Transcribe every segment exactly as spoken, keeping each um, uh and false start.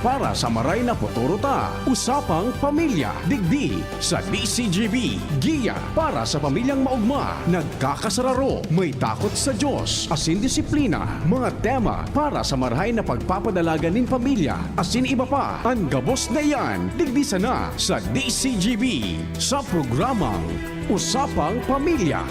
Para sa maray na futuro ta, Usapang Pamilya, digdi sa D C G B. Giya para sa pamilyang maugma, nagkakasararo, may takot sa Diyos, asin disiplina. Mga tema para sa marahay na pagpapadalagan nin pamilya, asin iba pa. An gabos na iyan, digdi sana sa D C G B, sa programang Usapang Pamilya.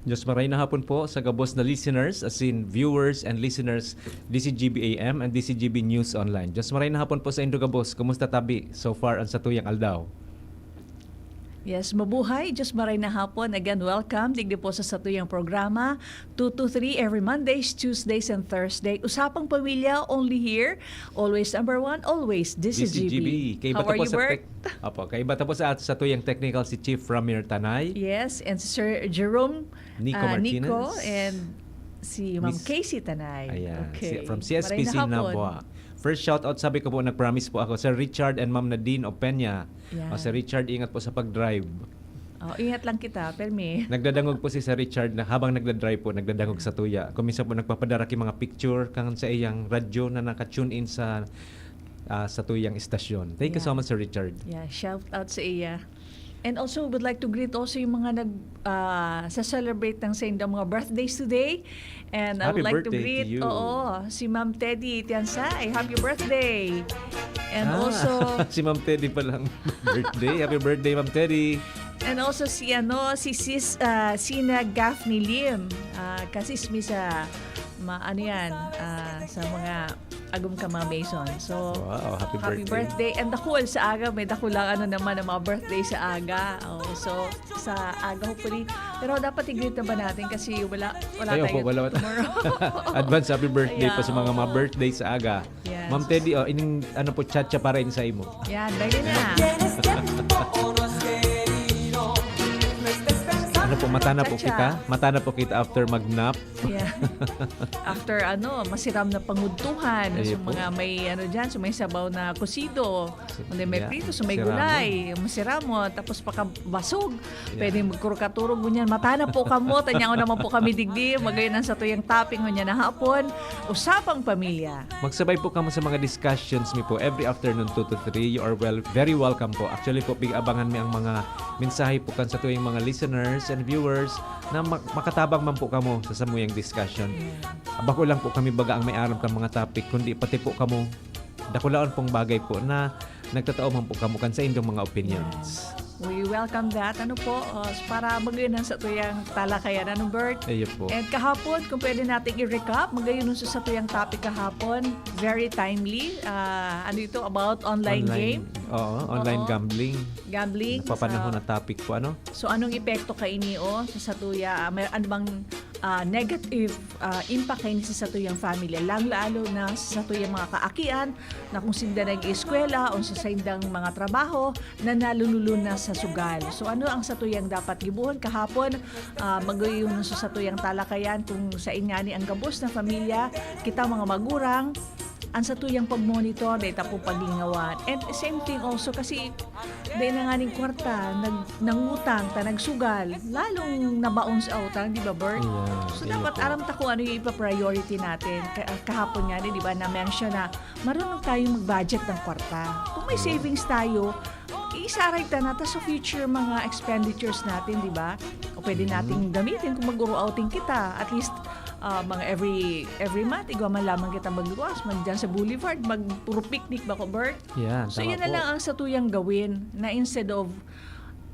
Diyos maray na hapon po sa gabos na listeners, asin viewers and listeners, D C G B A M and D C G B News Online. Diyos maray na hapon po sa indo gabos. Kumusta tabi so far an satuyang aldaw? Yes, mabuhay. Diyos maray na hapon. Again, welcome. Digdi po sa satuyang programa, two to three, every Mondays, Tuesdays, and Thursday. Usapang Pamilya, only here. Always number one, always. This is G B. D C G B. Kaiba How ta are po you, sa Bert? Tech-, Apo, kaiba ta po sa, satuyang technical si Chief Ramir Tanay. Yes, and si Sir Jerome, Nico ah, Martinez. Nico, and si Ma'am Miss Casey Tanay. Ayan, Okay. si, from Maray na C S P C hapon. Naboa. First shoutout, sabi ko po, nag-promise po ako, Sir Richard and Ma'am Nadine Opeña. Yan. O, Sir Richard, ingat po sa pag-drive. Oh, ingat lang kita, permi. Nagdadangog po si Sir Richard na habang nagdadrive po, nagdadangog sa tuya. Kung minsan po nagpapadara ki mga picture kan sa iyang radyo na naka-tune in sa, ah, sa tuyang istasyon. Thank you so Yeah. much, Sir Richard. Yeah, shout out sa iya. And also, would like to greet also yung mga nag, ah, sa celebrate ng sa indang mga birthdays today. And I Happy would like to birthday to greet, you. oo, si Ma'am Teddy Tiansay. Happy birthday! And Ah, also, si Ma'am Teddy palang birthday. Happy birthday, Ma'am Teddy. And also si, ano, si Sis, ah, Sina Gaffney Lim. Ah, kasismi sa ma-, ano yan, ah, sa mga agom ka mga Mason. So, Wow, happy happy birthday. birthday. And dakul sa aga, may dakulang ano naman ang mga birthday sa aga. Oh, so, sa aga, hopefully. Pero dapat i-greet na ba natin kasi wala, wala Ay, opo, tayo wala. tomorrow. Advance happy birthday po sa mga, mga Ayan, oo. birthday sa aga. Yes. Ma'am Teddy, oh, ining, ano po, cha-cha para ini sa imo. Yan, dali na. Ano po, mata na po Cha-cha. kita? Mata na po kita after mag-nap? Yeah. After, ano, masiram na pangudtuhan, Ayun so po. mga may, ano dyan, so may sabaw na kusido, kundi may Yeah, prito, so may masiramon. gulay, masiramon, tapos pakabasog, Yeah. pwedeng magkurukaturog, ngunyan, mata na po kamo, tanyao naman po kami digdi, magayon ang satuyang topic, ngunyan na hapon, Usapang Pamilya. Magsabay po kamo sa mga discussions mi po every afternoon, two to three. You are well, very welcome po. Actually po, pig-abangan mi ang mga mensahe po kan sa tuwing mga listeners and viewers na ma-, makatabang man po kamo sa samuyang discussion. Yeah. Bako lang po kami baga ang may aram kan mga topic, kundi pati po kamo, dakulaon pong bagay po na nagtatao man po kamo kan sa indong mga opinions. Yeah. We welcome that. Ano po, uh, para magayon sa tuyang talakayan. Ano, Bert? Ayun po. And kahapon, kung pwede nating i-recap, magayon sa, sa tuyang topic kahapon, very timely. Ah, ano ito? About online Online. game? Oo, online Oo. gambling. Gambling. Napapanahon Sa na topic po, ano? So, anong epekto kaini, oh, sa, sa tuya? Ah, may, ano bang, ah, negative, ah, impact kaini sa satuyang family? Lang lalo na sa satuyang mga kaakian na kung sinda nag-eskwela o sa saindang mga trabaho na nalululun na sa sugal. So, ano ang satuyang dapat gibohon kahapon? Ah, magayon sa satuyang talakayan kung sa ingani ang gabos na pamilya, kita mga magurang, ang satuyang pag-monitor, dahil ta po paglingawan. And same thing also, kasi dahil na nga ning kwarta, nag-, nangutang, ta nagsugal, lalong nabaon sa utang, di ba, Bert? Ayan, So, ayun dapat po. aram ta kung ano yung ipa-priority natin. Ka-, kahapon nga, di ba, na-mention na marunong tayong mag-budget ng kwarta. Kung may Ayan. savings tayo, isaray ta na, tas sa future, mga expenditures natin, di ba? O pwede Mhm. nating gamitin kung mag-outing kita. At least, ah, mga every, every month, igwa man lamang kita magluwas, man dyan sa Boulevard, mag-puro picnic ba ko, Bert? Yan, So, tama yun na po. lang ang satuyang gawin, na instead of,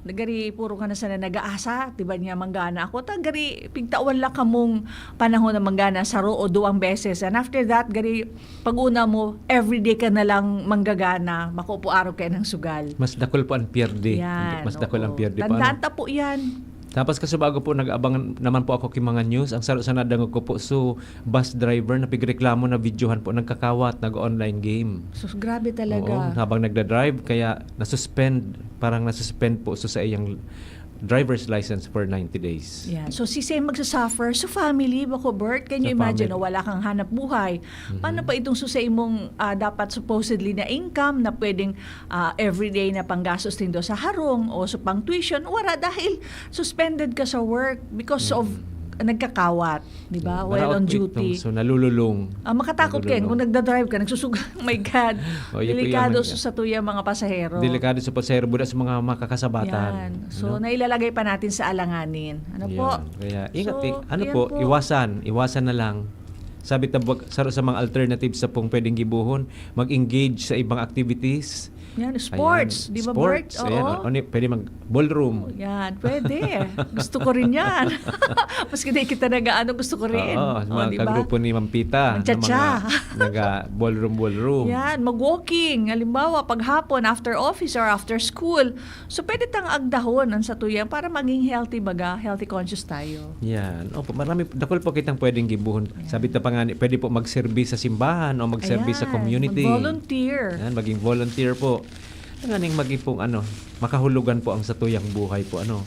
gari puro ka na sana nag-aasa, di ba niya manggana ako, ta gari pigtawan lang kamong panahon na manggana, saro o duwang beses. And after that, gari pag-una mo, everyday ka na lang manggagana, makupo araw kayo ng sugal. Mas dakul po ang pierde. Yan, Mas dakul ang oo. pierde po, Tandaan ano? ta po yan. Tapos kasubago po, nag-abang naman po ako ki mga news. Ang saro sa nadangog ko po, so, bus driver na pigreklamo na videohan po, nagkakawat, nag-online game. Sus, grabe talaga. Oo, habang nagda-drive, kaya nasuspend, parang nasuspend po so sa iyang driver's license for ninety days. Yeah. So, si Sam magsasuffer, so family, bako, Bert, can you Sa imagine, family. oh, wala kang hanap buhay? Mhm. Paano pa itong so sa imong, ah, dapat supposedly na income na pwedeng, ah, everyday na panggastos nindo sa harong o sa pang tuition? Wala, dahil suspended ka sa work because of Mhm. nagkakawat, di ba? Yan, while on duty. So, nalululong. Ah, makatakot ka yan. Nalululong. Kung nagda-drive ka, nagsusug-, my God. Oh, yun po yan, delikado sa, sa tuyang mga pasahero. Delikado sa pasahero, buda sa mga makakasabatan. Yan. So, nailalagay pa natin sa alanganin. Ano po? Yan. Kaya, ingat, ano po, iwasan. Iwasan na lang. Sabi ta, saro sa mga alternatives sa pong pwedeng gibohon, mag-engage sa ibang activities. Yan, sports, di ba, Bert? Sports, ayan. Oo. O, o, ni-, pwede mag-ballroom. Oh, yan, pwede. Gusto ko rin yan. Maski di kita nag-aano, gusto ko rin. Oo, o, mga di ba? Kagrupo ni Ma'am Pita, na mga naga-ballroom, ballroom. Yan, mag-walking. Halimbawa, paghapon, after office or after school. So, pwede tang agdahon ang satuyan para maging healthy baga, healthy conscious tayo. Yan. Opo, marami, dakul po kitang pwedeng gibohon. Yan. Sabi ta pa nga ni, pwede po magserbi sa simbahan o magserbi sa community. Ayan, mag-volunteer. Yan, maging volunteer po. Tanganing maging pong ano, makahulugan po ang satuyang buhay po, ano.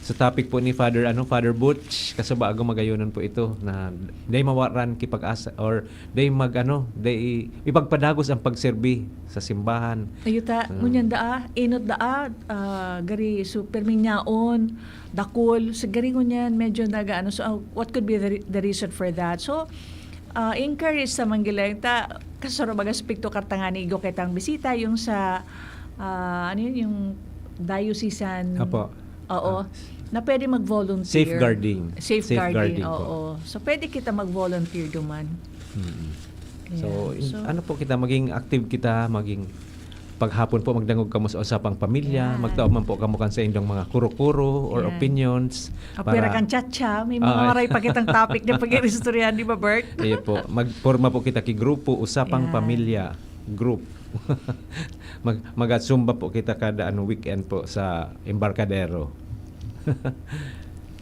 Sa topic po ni Father, ano, Father Butch, kasubago magayonan po ito na dai mawaran ki pag-asa or dai mag, ano, dai ipagpadagos ang pagserbi sa simbahan. Ayuta, ah, ngunyan daa, enot daa, ah, gari, so, perming yaon, dakul, sa gari ngunyan, medyo naga, ano, so, ah, what could be the re-, the reason for that? So, ah, encourage sa manggilayon ta, kasaro baga aspekto kartangani, igwa kitang bisita, yung sa, ah, ano yun, yung diocesan. Apo. Oo. Ah. Na pwede mag-volunteer. Safeguarding. Safeguarding, safeguarding po. Oo. So, pwede kita mag-volunteer duman. Mm. So, ayan. So, ano po kita, maging active kita, maging paghapon po, magdangog kamo sa usapang pamilya, yan, magtao man po kamo kan sa indong mga kuro-kuro or, yan, opinions. Apwera para kan chacha, may mga, ah, maray pa kitang topic na pag-iristoryahan, di ba, Bert? Iyo po. Magporma po kita ki grupo, usapang, yan, pamilya group. Mag-, mag-zumba po kita kada, ano, weekend po sa Embarcadero.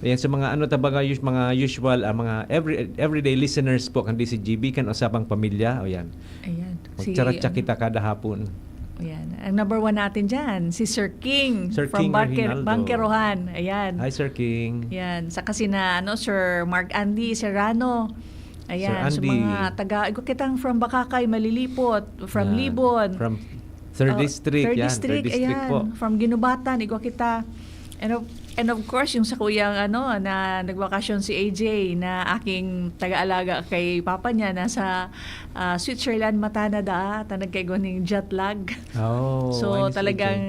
Ayan, sa mga, ano, ta, mga us-, mga usual, ah, mga every-, everyday listeners po kan D C G B, kan Usapang Pamilya. O, yan. Ayan. Magcharatsa, um, kita kada hapon. Ayan. Ang number one natin dyan, si Sir King from Bangke-, Reginaldo. Bangkerohan. Ayan. Hi, Sir King. Ayan. Saka sina, ano, Sir Mark Andy Serrano. Ayan, sa mga taga, igwa kitang from Bacacay, Malilipot, from Libon. Yan. From third district, yan, third district po. Oh, third district, ayan. From Guinobatan, igwa kita. And of, and of course, yung sa kuyang, ano, na nagbakasyon si A J, na aking taga-alaga kay papa niya, nasa, ah, Switzerland, mata na daa, ta nagkaigwa ning jet lag. Oh, ay, si A J. So, talagang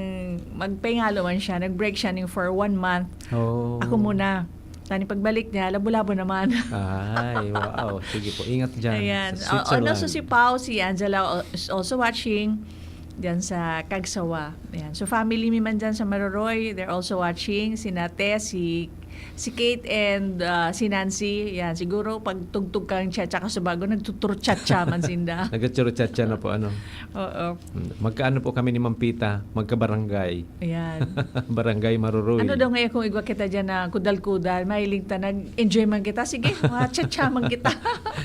magpahingalo man siya, nag-break siya ning for one month. Oh. Ako muna. Tani pagbalik niya, labo-labo naman. Ay, wow. Sige po, ingat dyan sa Switzerland. Ayan. O, ano, so si Pao, si Angela al-, is also watching dyan sa Cagsawa. Ayan. So, family mi man dyan sa Maroroy, they're also watching. Si Nate, si, si Kate, and, ah, si Nancy. Ayan. Siguro, pag tugtog kang cha-cha kasubago, nagtuturchacha man sinda. Nagtuturchacha na po, ano? Oo. Hmm. Magkaano po kami ni Ma'am Pita? Magkabarangay. Ayan. Barangay Maroroy. Ano daw ngayon kung igwa kita dyan na kudal-kudal, mahiling ta, nag-enjoy man kita? Sige, mga cha-cha man kita.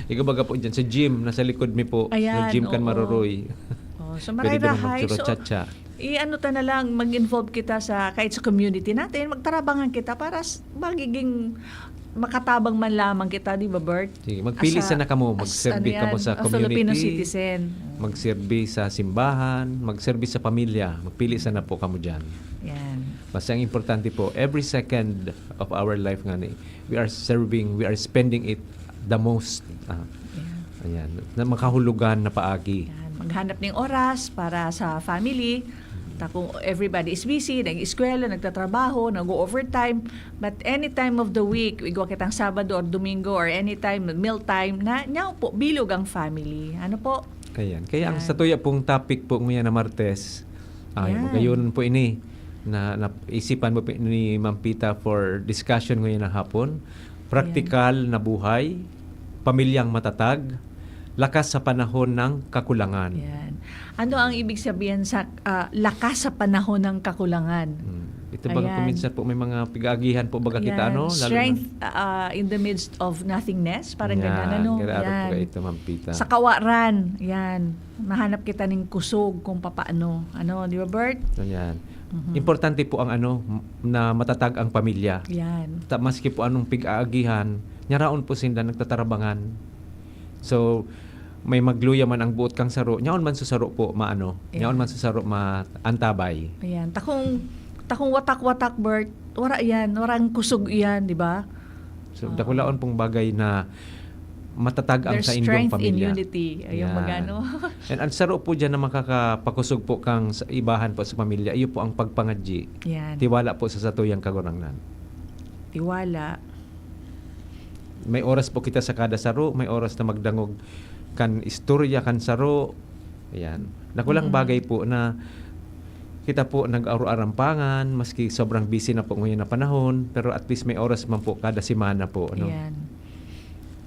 Igwa baga po dyan sa gym, nasa likod mi po. Ayan, sa gym kan, oo. Maroroy. Oh, so, pwede daw maray-rahay. Magchuro-cha-cha. So, i-ano ta na lang, mag-involve kita sa, kahit sa community natin, magtarabangan kita para s-, magiging makatabang man lamang kita, di ba, Bert? Sige, magpili sana kamo, as, as, magserbi kamo sa community, ano yan, as Filipino citizen. Magserbi sa simbahan, magserbi sa pamilya. Magpili sana po kamo dyan. Yan. Basta ang importante po, every second of our life nga ni, we are serving, we are spending it the most. Ah, yeah. Ayan. Na makahulugan na paagi. Yan. Maghanap ning oras para sa family. Ta kung everybody is busy, nag-eskwela, nagtatrabaho, nag-o-overtime, but any time of the week, igwa kitang Sabado or Domingo or any time, meal time, na, nyaw po, bilog ang family. Ano po? Ayan. Kaya ang, yan, satuya pong topic po ngayon na Martes, ay, yan, magayon po ini na, na isipan mo po ni Ma'am Pita for discussion ngayon na hapon. Ayan. Praktikal na buhay, pamilyang matatag, lakas sa panahon ng kakulangan. Yan. Ano ang ibig sabihin sa, ah, lakas sa panahon ng kakulangan? Hmm. Ito baga, ayan, kung minsan po may mga pig-aagihan po baga kita, yan, ano? Lalo na strength, ah, in the midst of nothingness. Parang ganyan, ano? Yan, ganyan po. Yan. Kaito, Ma'am Pita. Sa kawaran, yan. Mahanap kita ning kusog kung papaano. Ano, di ba, Bert? Ayan. Mhm. Importante po ang ano, m-, na matatag ang pamilya. Yan. Ta-, maski po anong pig-aagihan, nyaraon po sinda nagtatarabangan. So, may magluya man ang buot kang saro, nyaon man sa saro po maano, nyaon man sa saro maantabay. Ayan. Takong, takong watak-watak, Bert, wara yan, warang kusog iyan, di ba? So, Oo. dakulaon pong bagay na matatag ang There's sa inyong strength in pamilya. unity. Ayun, Yan. magano. And ang saro po dyan na makakapakosog po kang sa ibahan po sa pamilya, iyo po ang pagpangadyi. Yan. Tiwala po sa satuyang Kagurangnan. Tiwala. May oras po kita sa kada saro, may oras na magdangog kan istorya kan saro. Ayan. Nakulang Mm. bagay po na kita po nag-aro-arampangan, maski sobrang busy na po ngayon na panahon, pero at least may oras man po kada semana po, ano? Ayan.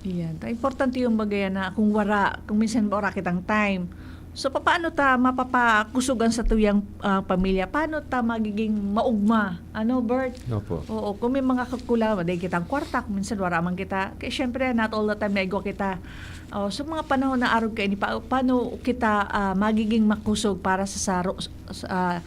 Ayan. Ta-, importante yung bagay na kung wara, kung minsan wara kitang time. So, papaano ta mapapakusog ang satuyang, ah, pamilya? Paano ta magiging maugma? Ano, Bert? Opo. Oo, kung may mga kakulangan, dahil kitang kwarta, kung minsan wara man kita. Kaya syempre, not all the time na igwa kita. Oh, sa mga panahon na arog kaini, pa-, paano kita, ah, magiging makusog para sa saro-, sa, ah,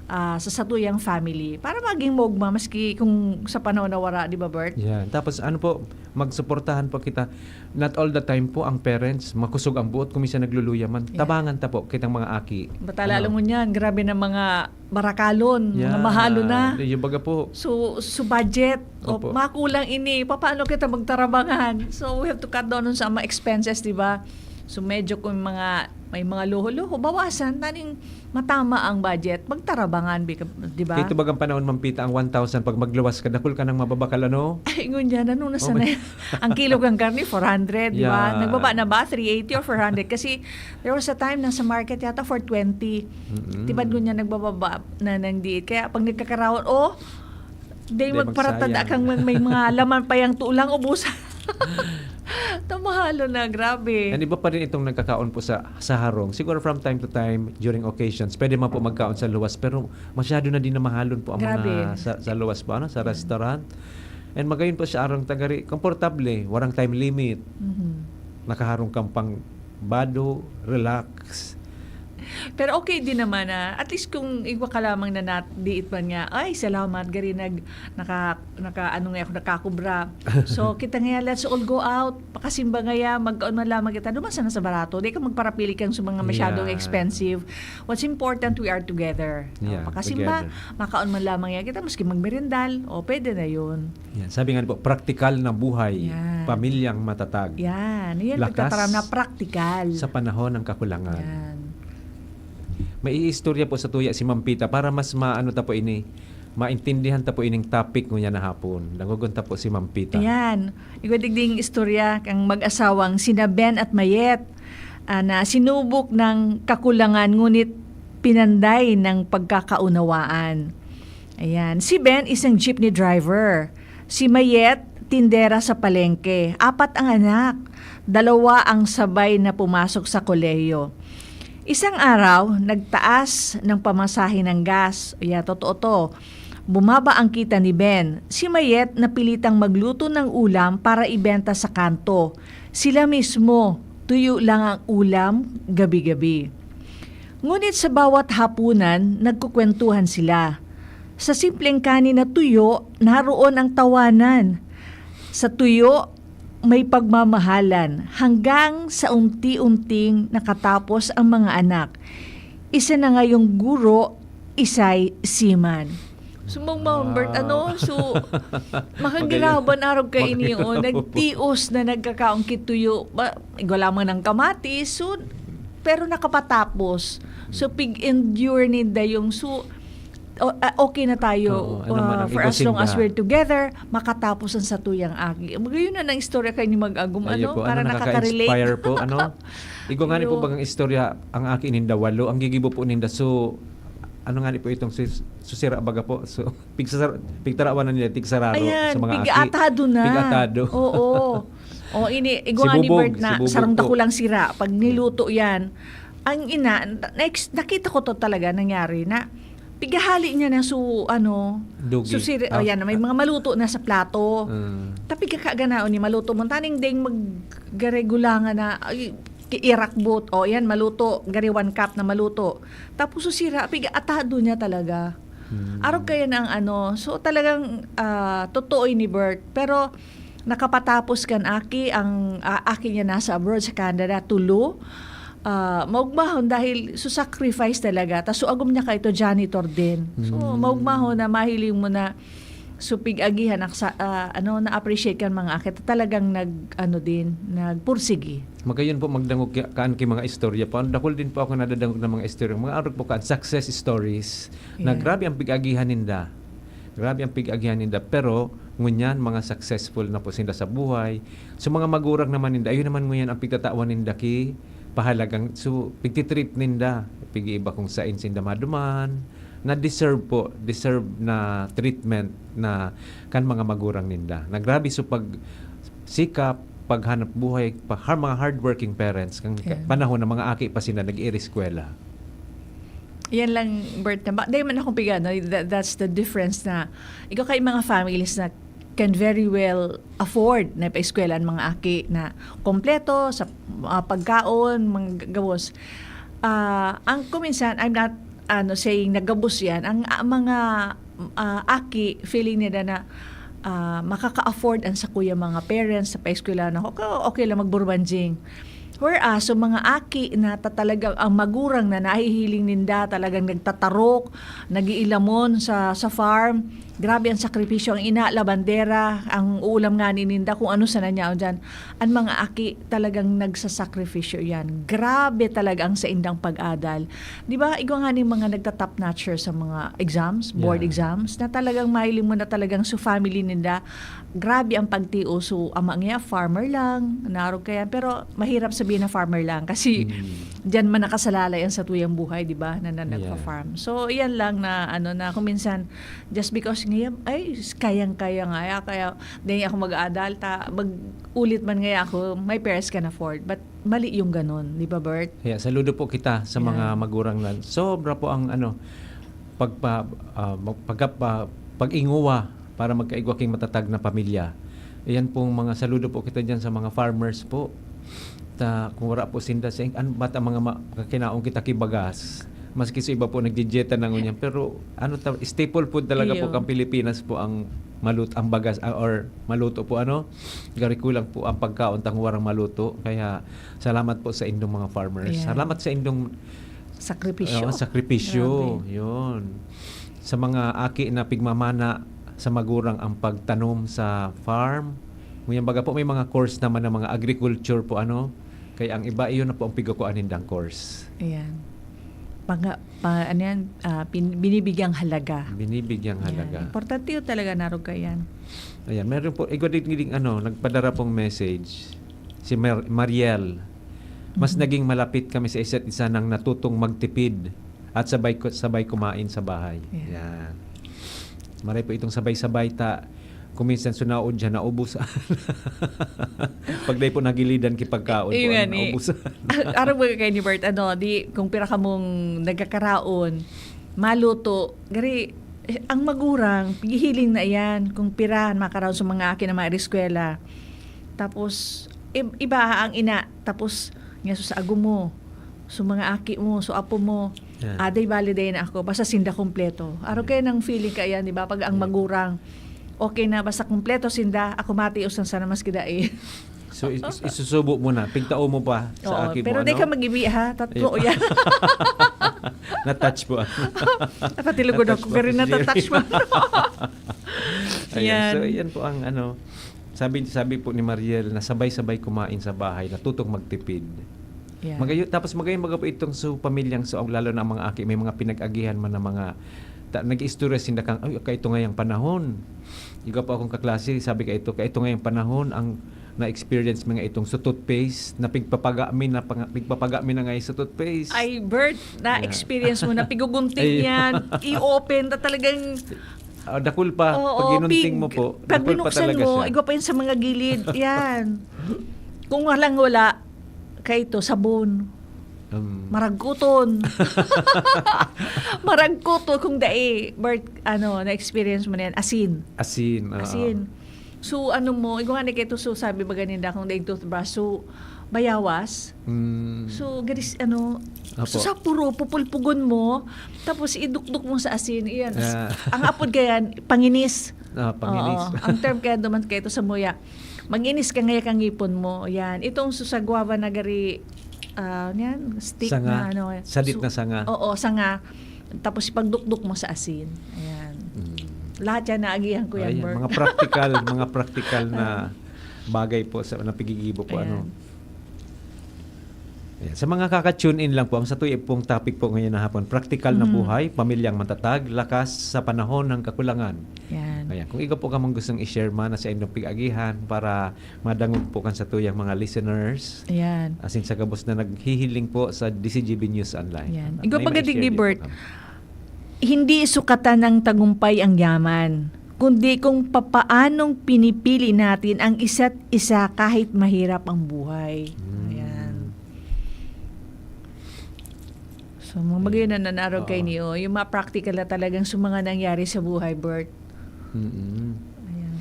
ah, sa satuyang family? Para maging maugma, maski kung sa panahon na wara, di ba, Bert? Yan. Tapos, ano po, magsuportahan po kita. Not all the time po ang parents, makusog ang buot, kung minsan nagluluya man. Yeah. Tabangan ta po, kitang mga aki. Batala Ano? lang ngunyan, grabe na mga barakalon, mga Yeah. mahalo na. Yung baga po. So, so budget, o Opo. makulang ini, papaano kita magtarabangan? So, we have to cut down on sa mga expenses, di ba? So, medyo kung mga, may mga luho-luho, bawasan, taning matama ang budget, magtarabangan, bi-, di ba? Kaya ito bagang panahon, Ma'am Pita, ang one thousand, pag magluwas ka, dakul ka nang mababakal, ano? Ay, ngunyan, ano na Okay. sana yan? Ang kilo kang karne, four hundred, di ba? Yeah. Nagbaba na ba? Three eighty or four hundred? Kasi, there was a time, nasa market yata, four twenty. Mm-mm. Tibad ngunyan, nagbababa na ng diit. Kaya, pag nagkakaraon, oh, day Day magparatada magsayang. kang may, may mga laman pa yang tulang, ubos. Tamahalo na, grabe. And iba pa rin itong nagkakaon po sa, sa harong. Siguro from time to time, during occasions, pwede man po magkaon sa luwas, pero masyado na din na mahalon po ang Grabe. mga sa, sa luwas po, ano, sa Mm. restaurant. And magayon po sa arong tagari, komportable, warang time limit. Mhm. Nakaharong kang pang bado, relax. Pero okay din naman na, at least kung igwa ka lamang na nat-, diit man nga, "Ay, salamat, gari nag-, naka-, naka-, ano nga ako, nakakubra." So, kita nga, let's all go out, pakasimba ngaya, magkaon man lamang kita, duman sana sa barato, di ka magparapili kang sa mga masyadong Yeah. expensive. What's important, we are together. Oh, Yeah, pakasimba, together. makaon man lamang yan kita, maski magmerendal, o, pwede na yun. Yan. Sabi nga po, praktikal na buhay, Yan. pamilyang matatag. Yan. Yan, Lakas pagtataram na praktikal. sa panahon ng kakulangan. Yan. May iistorya po sa tuya si Ma'am Pita para mas maano ta po ini, maintindihan ta po ining topic ngunyan na hapon. Dangogon ta po si Ma'am Pita. Ayan. Igwa digding istorya kang mag-asawang sina Ben at Mayet, ah, na sinubok ng kakulangan ngunit pinanday ng pagkakaunawaan. Ayan. Si Ben, isang jeepney driver. Si Mayet, tindera sa palengke. Apat ang anak. Dalawa ang sabay na pumasok sa kolehiyo. Isang araw, nagtaas ng pamasahe ng gas. Ayan, totoo to. Bumaba ang kita ni Ben. Si Mayet napilitang magluto ng ulam para ibenta sa kanto. Sila mismo, tuyo lang ang ulam gabi-gabi. Ngunit sa bawat hapunan, nagkukwentuhan sila. Sa simpleng kanin na tuyo, naroon ang tawanan. Sa tuyo, may pagmamahalan hanggang sa unti-unting nakatapos ang mga anak. Isa na ngayong guro, isa'y seaman. So, Ma'am Bert, Wow. ano? So, makagiraban arog ka Makagiraban. ini, oh, nagtios na nagkakaon ki tuyo. Ba, igwa lamang ng kamatis. So, pero nakapatapos. So, pig-endure ninda yung, so, o-, ah, okay na tayo, Oo, ano man ah, ang for as long as igos ninda. we're together, makatapos ang satuyang aki. Magayon na ng istorya kayo ni Mag-agum, Ayun ano? po, Para ano, nakaka-relate. nakaka-inspire po, ano? Igwa nga ni po Iyo. bagang istorya, ang aki ninda walo, ang gigibo po ninda. So, ano nga ni po itong sus-, susira baga po? So, pigsasar-, pigtarawan na nila, tigsararo Ayan, sa mga aki. pig-atado na. Pig-atado. Oo. O, ini, igwa Si ni Bubog, Bert na, si Bubog sarong po. dakulang sira. Pag niluto yan, ang ina, next, nakita ko to talaga nangyari na, pigahali niya na su, ano, Dugi. su siri-, Ah. ayan, may mga maluto na sa plato. Mm. Tapi kakaganaon ni maluto mo. Taning ding maggaregulangan na, ay, ki-, irakbot. O, yan, maluto. Gari one cup na maluto. Tapos su sira, pig-atado niya talaga. Hmm. Arog kaya na ang ano. So, talagang, ah, totoo ni Bert. Pero, nakapatapos kan aki, ang, ah, aki niya nasa abroad sa Canada, tulo. Ah, maugmahon dahil su sacrifice talaga. Tas su agom niya kaito, janitor din. So, Hmm. maugmahon na mahiling mo na So, pig-agihan, naksa-, ah, ano, na-appreciate kan mga aki, talagang nag-, ano din, nagpursigi. Magayon po magdangog ki-, kaan ki mga istorya po. Ang dakul din po ako nadadangog na mga istorya. Mga arog po kaan, success stories. Na Yeah. grabe ang pig-agihan ninda. Grabe ang pig-agihan ninda. Pero, ngunyan, mga successful na po sinda sa buhay. So, mga magurang naman ninda, ayun naman ngunyan ang pigtatawan ninda ki pahalagang, so, pigtitreat ninda. Pig-iiba kung sain sinda maduman. Na deserve po, deserve na treatment na kan mga magurang ninda. Na grabe so pag sikap, paghanap buhay, pa, har-, mga hardworking parents, kan Yeah. panahon na mga aki pa sila nag-iireskwela. Yan lang, Bert, na ba, dahil man akong piga, no? That, that's the difference na, ikaw kay mga families na can very well afford na paeskwela ang mga aki na kompleto sa, ah, pagkaon, mga g-, gabos. Ah, ang kuminsan, I'm not, ano, saying na gabos yan. Ang, ah, mga, ah, aki, feeling nila na, ah, makaka-afford ang sakuya mga parents sa paeskwela na, okay, okay lang magburbanjing. Whereas, so mga aki na ta-, talagang ang magurang na nahihiling ninda, talagang nagtatarok, nag-iilamon sa, sa farm. Grabe ang sakripisyo. Ang ina, labandera, ang uulam nga ni ninda, kung ano sana niya dyan. Ang mga aki talagang nagsasakripisyo yan. Grabe talaga ang saindang pag-adal. Di ba, igwa nga ni mga nagta-top notcher sa mga exams, board Yeah. exams, na talagang mahiling mo na talagang sa family ninda, grabe ang pagtios. So, ama niya, farmer lang, narog kaya. Pero mahirap sabihin na farmer lang kasi Mm. diyan man nakasalalay ang satuyang buhay, di ba, na, na Yeah. nagpa-farm. So, iyan lang na, ano, na kung minsan, just because ngayon, ay, kayang-kaya nga, kaya, kaya di ako mag-aadal, ta, mag-ulit man ngayon ako, my parents can afford. But mali yung ganun, di ba, Bert? Yeah, saludo po kita sa mga Yeah. magurang na sobra po ang, ano, pagpa-, ah, mag-, pagka-, pa-, pag-inguwa para magkaigwa king matatag na pamilya. Iyan pong mga saludo po kita diyan sa mga farmers po. Ta, kung wala po sinda, sa, an, ba't ang mga ma-, kakinaon kita ki bagas? Maski sa iba po, nagdidieta na ngunyan. Pero, ano ta, staple food talaga po Iyo. kang Pilipinas po ang malut-, ang bagas, ah, or maluto po, ano? Gari kulang po ang pagkaon tang warang maluto. Kaya, salamat po sa indong mga farmers. Ayan. Salamat sa indong Sakripisyo. Oo, sakripisyo. Grabe. Yun. Sa mga aki na pigmamana sa magurang ang pagtanom sa farm. Ngunyan baga po, may mga course naman ng mga agriculture po, ano. Kaya ang iba, iyon na po ang pigakuan nindang course. Ayan. Panga-, pa, ano yan, ah, pin-, binibigyang halaga. Binibigyang Ayan. halaga. Importante yun talaga, narog ka yan. Ayan. Meron po, igwa din, din, ano, nagpadara pong message. Si Mar-, Mariel. Mas Mhm. naging malapit kami sa isa't isa nang natutong magtipid at sabay ku-, sabay kumain sa bahay. Yeah. Yan. Maray po itong sabay-sabay ta, kung minsan sunaod siya, naubusan. Pag dahil po nagilidan, kipagkaon Ayun po, nga ano, ni, naubusan. Araw mo kayo ni Bert, ano, di, kung pira kamong nagkakaraon, maluto, gari, ang magurang, pigihiling na yan, kung pira, makaraon sa mga akin na mga eskwela. Tapos, i-, iba ang ina, tapos, nga sa ago mo, sa mga aki mo, sa apo mo, Yan. aday bali day na ako, basta sinda kompleto. Araw Yan. kayo ng feeling ka yan, di ba? Pag ang Yan. magurang, okay na, basta kompleto sinda, ako matios ang sana mas kida eh. So, is-, is-, isusubo mo na, pigtao mo pa sa Oo, aki mo, pero di ano? ka mag-ibi, ha? Tatlo Ayun. yan. Na-touch po. Napatilugod Natouch ako, po very si Jerry. natatouch mo. Ayan, so, Yan. yan po ang ano, sabi, sabi po ni Mariel na sabay-sabay kumain sa bahay, natutong magtipid. Yan. Magayo-, tapos magayon baga po itong sa pamilyang sa, lalo na ang mga aki, may mga pinag-agihan man ng mga ta-, nag-istorya sinda kang, "Ay, kaito ngayang panahon." Iga po akong kaklase, sabi kaito, "Kaito ngayang panahon, ang na-experience mi nga itong sa toothpaste, na pigpapaga mi, na panga-, pigpapaga mi na ngayon sa toothpaste." Ay, Bert, Yeah. na-experience mo na, pigugunting Ay. yan, i-open, na talagang Ah, dakul pa. Oo, Pag ginunting pig-, mo po, pag dakul pa binuksan talaga mo, siya. igwa pa yun sa mga gilid. Yan. Kung walang wala, kaito, sabon. Um. Maragkuton. Maragkuton kung dai, Bert, ano, na-experience mo na yan. Asin. Asin, oo. Asin. So, ano mo, igwa nga ni kaito, so, sabi ba ganinda, kung daing toothbrush, so, bayawas. Mm. So, gadis, ano, Apo. so, sa puro, pupulpugon mo, tapos idukduk mo sa asin, iyan. Ah. Ang apod kayan, panginis. Ah, panginis. Oo. Ang term kaya duman kaito sa muya, mag-inis ka ngaya kang ngipon mo. Yan. Itong susa guava na gari, ah, yan, stick Sanga. na ano, Sadit su-, na sanga. oo, sanga. Tapos ipagdukduk mo sa asin. Ayan. Mm. Lahat yan naagihan ko yan, Ayan, Bert. Mga practical, mga practical na bagay po sa, na pigigibo po, Ayan. ano. Ayan. Sa mga kaka-tune in lang po, ang satuya pong topic po ngayon na hapon, practical na Mm. buhay, pamilyang matatag, lakas sa panahon ng kakulangan. Yan. Ayan. Kung ikaw po kamang gustong i-share man na sa inyong pig-agihan para madangog po kan satuyang mga listeners. Ayan. Asin sa gabos na naghihiling po sa D C G B News Online. Yan. May Ikaw, ma-share din po Bert, kami. Hindi sukatan ng tagumpay ang yaman, kundi kung papaanong pinipili natin ang isa't isa kahit mahirap ang buhay. Hmm. Ayan. So, mga Ayan. bagay na nanarog kay Oo. Neo, yung mga practical na talagang sa mga nangyari sa buhay, Bert. Mm-mm. Ayan.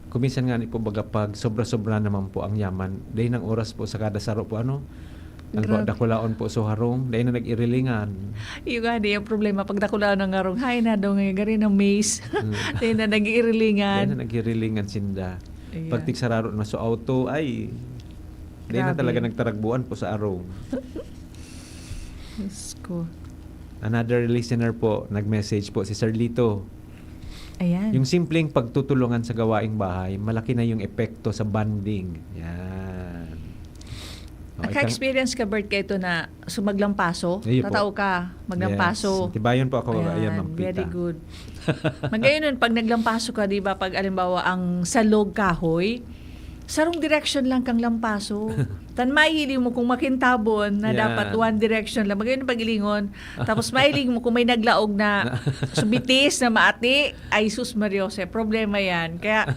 Kuminsan nga ni po, baga, pag sobra-sobra naman po ang yaman, dahil ng oras po sa kada saro po, ano, Halimbawa, Grabe. dakulaon po so harong, dai na nag-irilingan. Iyo nga, di ang problema. Pag dakulaon ang harong, hay, nadong nga gari ng maze. Mm. Dai na nag-iirilingan. Dai na nag-iirilingan sinda. Ayan. Pag tigsararo na so auto, ay, dai na Grabe. talaga nagtaragbuan po sa arong. Diyos ko. Another listener po, nag-message po, si Sir Lito. Ayan. Yung simpleng pagtutulungan sa gawaing bahay, malaki na yung epekto sa bonding. Yan. O, ikang- Naka-experience ka, Bert, ka ito na so maglampaso? Iyo po. Tatao ka, maglampaso. Yes. Tibayon po ako, ayan, Ma'am Pita. Very good. Magayon nun, pag naglampaso ka, di ba, pag alimbawa, ang salog kahoy, sarong direksyon lang kang lampaso. Tan mahihiling mo kung makintabon na Yan. dapat one direction lang. Magayon pag-ilingon. Tapos mahiling mo kung may naglaog na subitis na maati. Ay, sus, Mariose, problema yan. Kaya,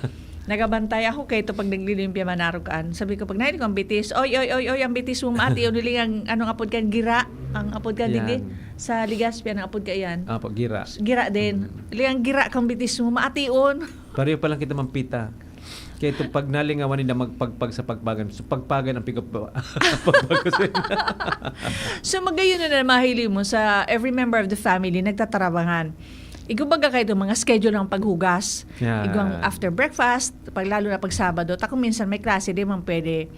nagabantay ako kay ito pag naglilimpya, manarog kaan. Sabi ko, pag nahiling ko ang bitis, "Oy, oy, oy, oy, ang bitis mo, maati." O, niling ang, anong apod kan, gira. Ang apod kan, Yan. digdi. Sa Legazpi, anong apod ka yan? Apo, gira. Gira din. Mm. Niling ang gira kang bitis mo, maation. Pareho pa lang kita, Ma'am Pita. Kaya itong pag nalingawan nila magpagpag sa pagpagan, so pagpagan ang pigap-, pagpag ko sa inyo. So, magayon na mahiling mo sa every member of the family nagtatarabangan. Igwa baga kayo itong mga schedule ng paghugas. Yan. Igwang after breakfast, pag, lalo na pag Sabado, ta kung minsan may klase, di man pwede.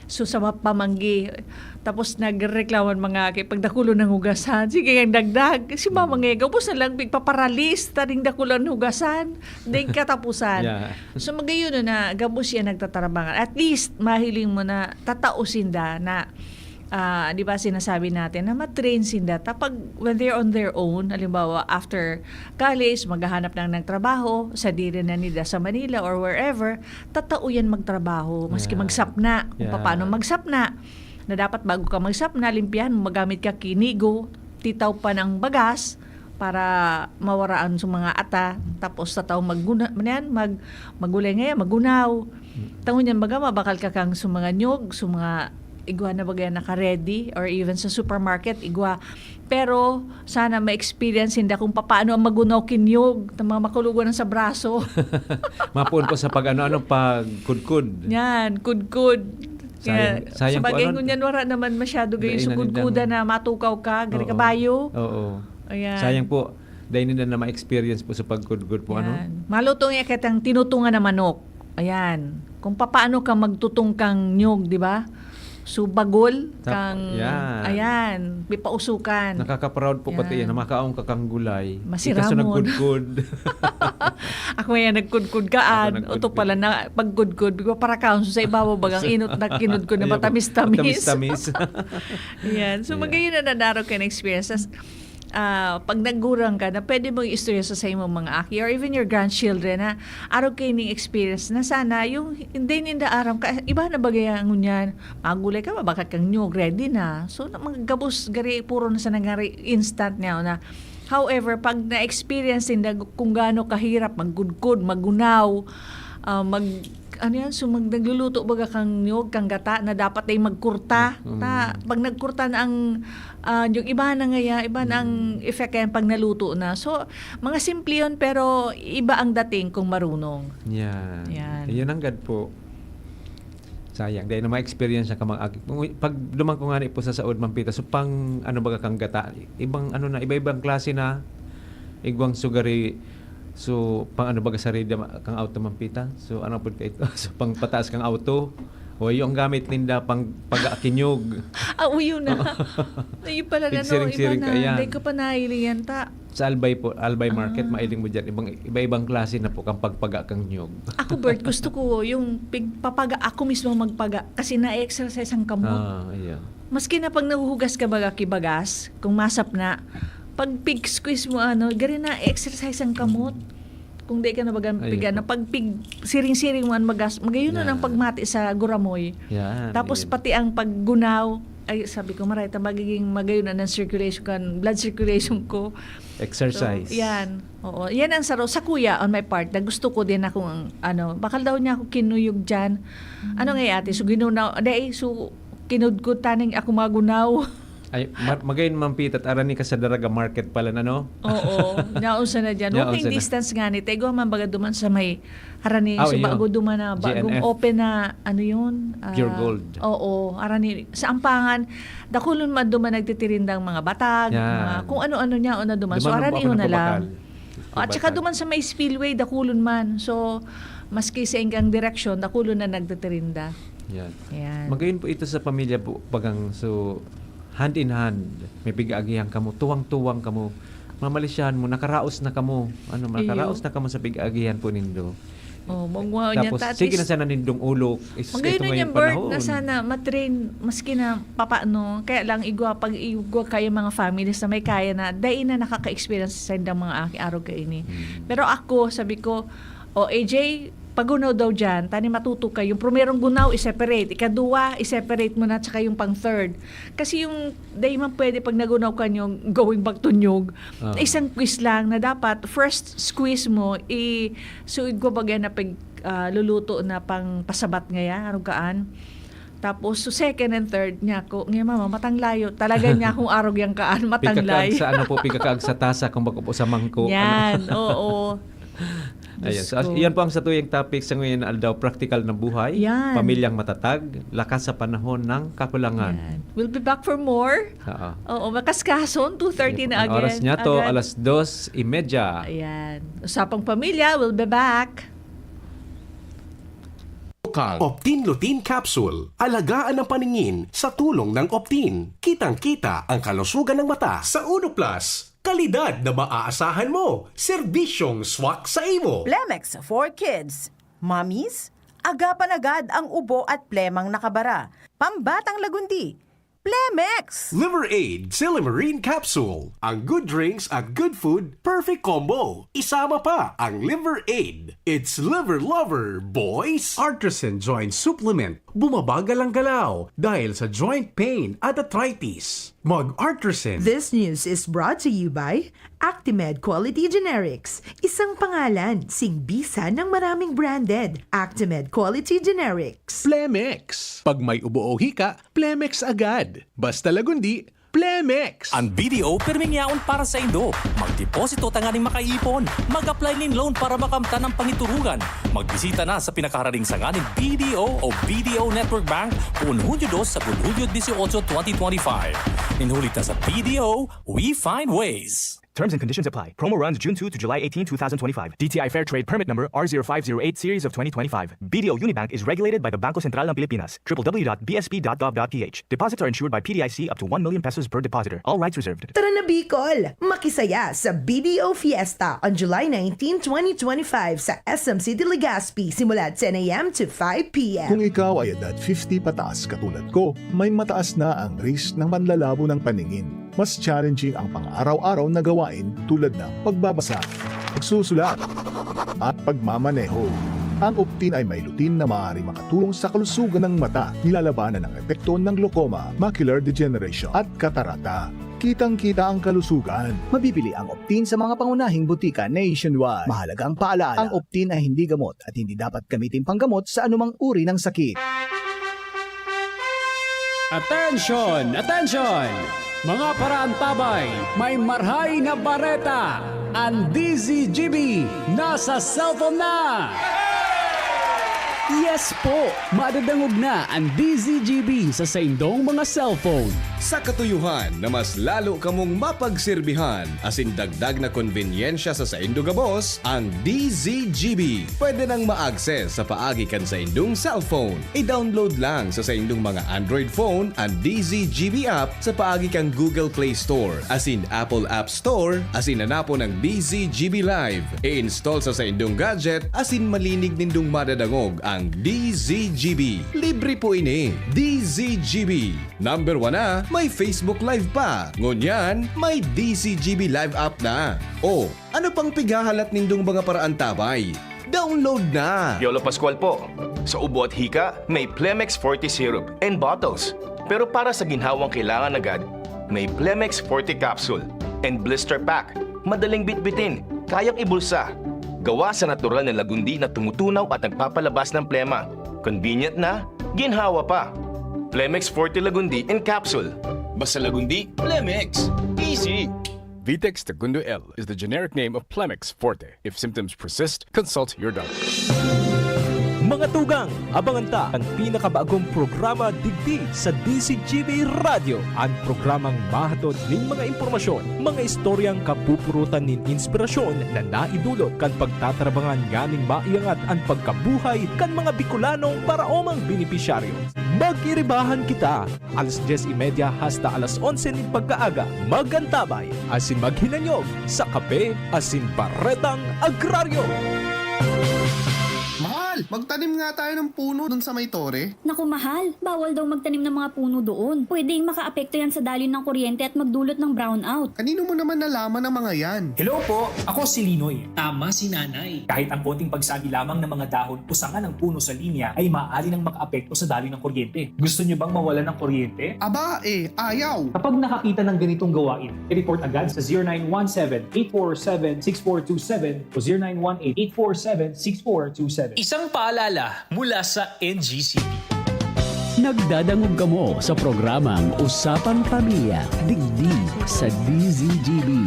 So, sa mga pamanggi, tapos nagreklamo ang mga aki, "Pagdakulon ng hugasan, sige, ang dagdag." Si mama nga, gabos na lang, pigpaparalis, taning dakulan hugasan, ding katapusan. Yeah. So, magayon na, na gabos yan nagtatarabangan. At least, mahiling mo na tatao sinda na, ah, di ba, sinasabi natin na matrain sinda. Tapag, when they're on their own, halimbawa, after college, maghahanap na ng trabaho, sadiri na nila sa Manila or wherever, tatao yan magtrabaho, maski Yeah. magsapna, kung Yeah. papaano magsapna. Na dapat bago ka magsapna, limpihan mo, magamit ka kinigo, titaw pa ng bagas para mawaraan sa mga ata, tapos sa tao magguna-, ano yan, mag-, magulay ngayon, magunaw. Mm. Tangon yan, baga, mabakal ka kang sa mga nyog, sa mga igwa na baga yan naka-ready, or even sa supermarket, igwa. Pero sana ma-experience ninda kung papaano ang magunaw kinyog, ta mga makulogan sa braso. Mapoon po sa pag-ano-ano, pagkudkod. Yan, kudkod. Sayang, Kaya, sayang po, sabagay, ano, ngunyan wala naman masyado dai gayon na nindang sugudgudan na matukaw ka, gari Oo. kabayo. Oo. Ayan. Sayang po, dai ninda na ma-experience po sa pagkudkod po, ano? Yan. Maluto nga kitang tinutungan na manok. Ayan. Kung papaano ka magtutong kang nyog, di ba? So, bagol Tap-, kang, yan. ayan, pipausukan. Nakaka-proud po pati Yan. yan, na makaon ka kang gulay. Masiramon. Ika sa nagkudkod. Ako yan, nagkudkod ka, Ako an. nagkudkod. Oto pala na, pagkudkod, di ba, para kaon sa ibabaw, bagang inot na kinudkod na Ayun po. matamis-tamis. Matamis-tamis. Yan. So, Ayan. magayon na nadaro ka na experiences. Ah, pag naggurang ka, na pwede mong istorya sa, sa imong mga aki or even your grandchildren, ha? Arog kayo ning experience na sana yung hindi ninda aram ka, iba na bagay ang ngunyan. Magulay ka, mabakat kang nyog, ready na. So, na, mga gabos, gari, puro na sa nangyari, instant niya na. However, pag na-experience ninda kung gaano kahirap, maggudkod, magunaw, ah, mag-, ano yan, so mag-, nagluluto baga kang nyog, kang gata, na dapat ay magkurta. Mm. Ta, pag nagkurta na ang, ah, yung iba na nga ya, iba na ang Mm. effect yan pag naluto na. So, mga simple yun, pero iba ang dating kung marunong. Yan. Yan. Yun ang gad po. Sayang. Dahil na ma-experience ang kamang agi. Kung, pag duman ko nga ni po sa saod, Ma'am Pita, so pang, ano baga kang gata, ibang, ano na, iba-ibang klase na, igwang sugari, so pang ano baga sa rida, kang auto, Ma'am Pita? So ano po ka ito? So pang pataas kang auto, O, yung gamit ninda pang pagakinyog. Ah, uyo na. Ayun pala na, no, iba Pigsiring-siring ka, na. yan. Hindi ko pa nahiling yan, ta. Sa Albay po, Albay Market, Ah. mailing mo dyan. Ibang, iba-ibang klase na po kang pagpaga kang nyog. Ako, Bert, gusto ko yung pigpapaga, ako mismo magpaga. Kasi na-exercise ang kamot. Ah, iya. Maski na pag nahuhugas ka baga kibagas, kung masap na, pag pig-squeeze mo, ano, gari na-exercise ang kamot. Kung di ka na baga Ayun piga, po. na pag pig siring-siring mo, an magas, magayon na ang Yan. pagmati sa guramoy. Yan. Tapos Ayun. Pati ang paggunaw, ay sabi ko, maray ta magiging magayon na ng circulation kan, blood circulation ko. Exercise. So, yan. Oo. Yan ang saro. Sa kuya, on my part, na gusto ko din akong, ano, bakal daw niya ako kinuyog dyan. Ano nga ate? So, ginunaw, dai, so, kinudkod taning ako magunaw. Ay, ma- magayon man pita, arani ka sa Daraga Market pala na, no? Oo. Naunsa na dyan. Naunsa Walking na. Distance nga ni Tego, man baga duman sa may harani, Ah, so iyo. bago duman na, bagong G N F. Open na, ano yun? Ah, Pure Gold. Oo. Harani, sa Ampangan, dakulon man duman nagtitirindang mga batag, Yan. mga, kung ano-ano niya, o na duman. So, Duman ang harani ako na lang. nagpapakal. At saka Batag. duman sa may spillway, dakulon man. So, maski sa ingkang direksyon, dakulon na nagtitirinda. Yan. Yan. Magayon po ito sa pamilya po, bagang, so, hand in hand, may pig-aagihan kamo, tuwang-tuwang kamo, mamalisyahan mo, nakaraos na kamo, ano, Iyo. nakaraos na kamo sa pig-aagihan po nindo. Oh, magwa niya, Tapos, tatis. Sige na sana nindong ulok. Is-, Magayon ito na ngayong niya, Bert, na panahon. Sana matrain, maski na papaano, kaya lang igwa, pag igwa kayo mga families na may kaya na, dai na nakaka-experience sa sindang mga aki-, arog kaini. Hmm. Pero ako, sabi ko, "O, A J, pagunaw daw dyan, tani matuto kayo. Yung primerong gunaw, i-separate. Ikaduwa, i-separate mo na, tsaka yung pang third." Kasi yung, dai man pwede pag nagunaw ka nyo, going back to nyog. Ah. Isang quiz lang na dapat, first squeeze mo, i-, so, igwa bagay na pag, ah, luluto na pang pasabat ngaya, arugaan. Tapos, so second and third niya ko, ngayon mama, matanglayo. Talaga niya akong arog yang kaan, matanglay. Pikakaag sa ano po, pikakaag sa tasa kung bako po sa mangko. Yan, Ano? Oo. Ayan. Diyos So, as- ko. Yan po ang sa tuyang topic sa ngayon na aldaw, praktikal na buhay, Yan. pamilyang matatag, lakas sa panahon ng kakulangan. Yan. We'll be back for more. Oo. Oo, makaskason, two thirty na Ang again. oras niya to, Agad. alas dos y media. Ayan. Usapang pamilya, we'll be back. Optin Lutein Capsule. Alagaan ang paningin sa tulong ng Optin. Kitang-kita ang kalusugan ng mata. Sa Uno Plus, kalidad na maaasahan mo. Serbisyong swak sa imo. Plemex for Kids. Mommies, agapan agad ang ubo at plemang nakabara. Pambatang lagundi. Plemex! Liver Aid Silymarin Capsule. Ang good drinks at good food, perfect combo. Isama pa ang Liver Aid. It's Liver Lover, boys! Artisan Joint Supplement. Bumabagal ang galaw dahil sa joint pain at arthritis. Mag-Artisan. This news is brought to you by Actimed Quality Generics. Isang pangalan, singbisan ng maraming branded. Actimed Quality Generics. Plemex. Pag may ubo o hika, Plemex agad. Basta lagundi, Plemex! Ang B D O pirming yaon para sa indo. Magdeposito tanganing makaipon. Mag-apply nin loan para makamtan ang pangiturugan. Magbisita na sa pinakaharaning sanga nin B D O o B D O Network Bank, poon Hunyo dos sagkod Hunyo dieciocho, twenty twenty-five. Nin huli ta sa B D O, we find ways. Terms and conditions apply. Promo runs June two to July eighteen, twenty twenty-five. D T I Fair Trade Permit Number R zero five zero eight Series of twenty twenty-five. B D O Unibank is regulated by the Bangko Sentral ng Pilipinas. triple W dot B S P dot gov dot P H. Deposits are insured by P D I C up to one million pesos per depositor. All rights reserved. Tara na, Bicol! Makisaya sa B D O Fiesta on July nineteen, twenty twenty-five sa S M City Legazpi, simula ten a m to five p m. Kung ikaw ay edad fifty pataas katulad ko, may mataas na ang risk ng panlalabo ng paningin. Mas challenging ang pang-araw-araw na gawain tulad ng pagbabasa, pagsusulat, at pagmamaneho. Ang Optin ay may lutein na maaaring makatulong sa kalusugan ng mata, nilalabanan ang epekto ng glaucoma, macular degeneration, at katarata. Kitang-kita ang kalusugan. Mabibili ang Optin sa mga pangunahing butika nationwide. Mahalagang paalaala, ang Optin ay hindi gamot at hindi dapat gamitin panggamot sa anumang uri ng sakit. Attention! Attention! Mga paraantabay, may marhay na bareta! Ang D Z G B nasa cellphone na! Yes po! Madadangog na an D Z G B sa saindong mga cellphone. Sa katuyuhan na mas lalo kamong mapagserbihan asin dagdag na konbenyensya sa saindo gabos, ang D Z G B pwede nang ma-access sa paagi kan saindong cellphone. I-download lang sa saindong mga Android phone an D Z G B app sa paagi kan Google Play Store asin Apple App Store asin hanapon ang D Z G B Live. I-install sa saindong gadget asin malinig nindong madadangog ang D Z G B. Libre po ini. D Z G B. Number one na, may Facebook Live pa. Ngunyan, may D Z G B Live app na. O, ano pang pighahalat nindong mga paraantabay? Download na! Piolo Pascual po. Sa ubo at hika, may Plemex Forte Syrup and Bottles. Pero para sa ginhawang kailangan agad, may Plemex Forte Capsule and Blister Pack. Madaling bitbitin, kayang ibulsa. Gawa sa natural na lagundi na tumutunaw at nagpapalabas ng plema. Convenient na, ginhawa pa. Plemex Forte Lagundi in Capsule. Basta Lagundi, Plemex. Easy! Vitex Tagundo L is the generic name of Plemex Forte. If symptoms persist, consult your doctor. Mga tugang, abangan ta an pinakabagong programa digdi sa D Z G B Radyo, an programang mahatod nin mga impormasyon, mga istoryang kapupurutan nin inspirasyon na naidulot kan pagtatarabangan nganing maiangat an pagkabuhay kan mga Bicolanong paraomang benepisyaryo. Magiribahan kita alas dyes y media hasta alas onse nin pagkaaga. Mag-antabay asin maghinanyog sa kape asin baretang agraryo. Mahal, magtanim nga tayo ng puno dun sa may tore. Naku, mahal, bawal daw magtanim ng mga puno doon. Pwedeng makaapekto yan sa daloy ng kuryente at magdulot ng brownout. Kanino mo naman nalaman ang mga yan? Hello po, ako si Linoy. Tama si Nanay. Kahit ang konting pagsabi lamang ng mga dahon o sanga ng puno sa linya ay maaari nang makaapekto sa daloy ng kuryente. Gusto niyo bang mawalan ng kuryente? Aba eh, ayaw! Kapag nakakita ng ganitong gawain, i-report agad sa zero nine one seven, eight four seven, six four two seven o zero nine one eight, eight four seven, six four two seven. Isang paalala mula sa N G C P. Nagdadangog kamo sa programang Usapang Pamilya, digdi sa D Z G B.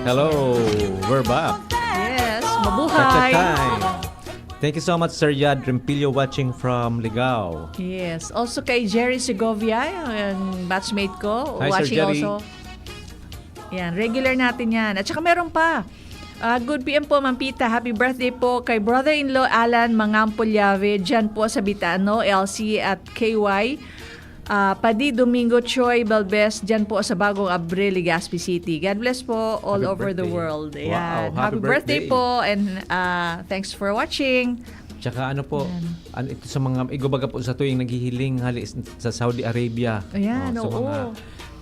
Hello, we're back. Yes, Such a mabuhay. time. Thank you so much, Sir Yad Rempilio, watching from Ligao. Yes. Also kay Jerry Segovia, yung batchmate ko, Hi, Sir watching Jerry. Also. Yan, regular natin yan. At saka meron pa. Ah, good P M po, Ma'am Pita. Happy birthday po kay brother-in-law Alan Mangampo Llave, dyan po sa Bitano, L C at K Y. Ah, Padi Domingo Choi Balbes, dyan po sa Bagong Abre, Legazpi City. God bless po all Happy over the birthday. World. Wow, Ayan. happy Happy birthday birthday. Po and ah, thanks for watching. Tsaka ano po, Yan. ano ito sa mga, igo baga po sa tuwing naghihiling hali s- sa Saudi Arabia. Ayan, Oh, sa oo. mga,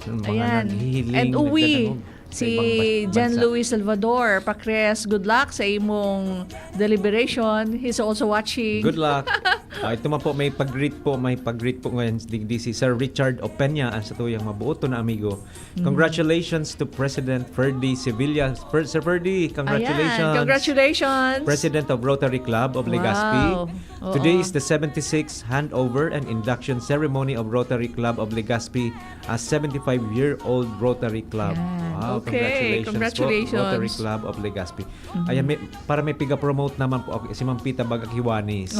mga Ayan. naghihiling, And uwi, nagdadangog sa si ibang bas- John bansa. Louis Salvador, Pakres, good luck sa imong deliberation. He's also watching. Good luck. Ah, ito man po, may pag-greet po, may pag-greet po ngayon digdi si Sir Richard Opeña, ang satuyang mabuot na amigo. Mm. Congratulations to President Ferdy Sevilla. Fer- Sir Ferdy, congratulations. Ayan, congratulations. President of Rotary Club of Legazpi. Wow. Oo. Today is the seventy-sixth handover and induction ceremony of Rotary Club of Legazpi as seventy-five-year-old Rotary Club. Yan. Wow, Okay, congratulations, congratulations. Po, Rotary Club of Legazpi. Mhm. Ayan, may, para may piga-promote naman po ako, si Ma'am Pita Bagak Hiwanis.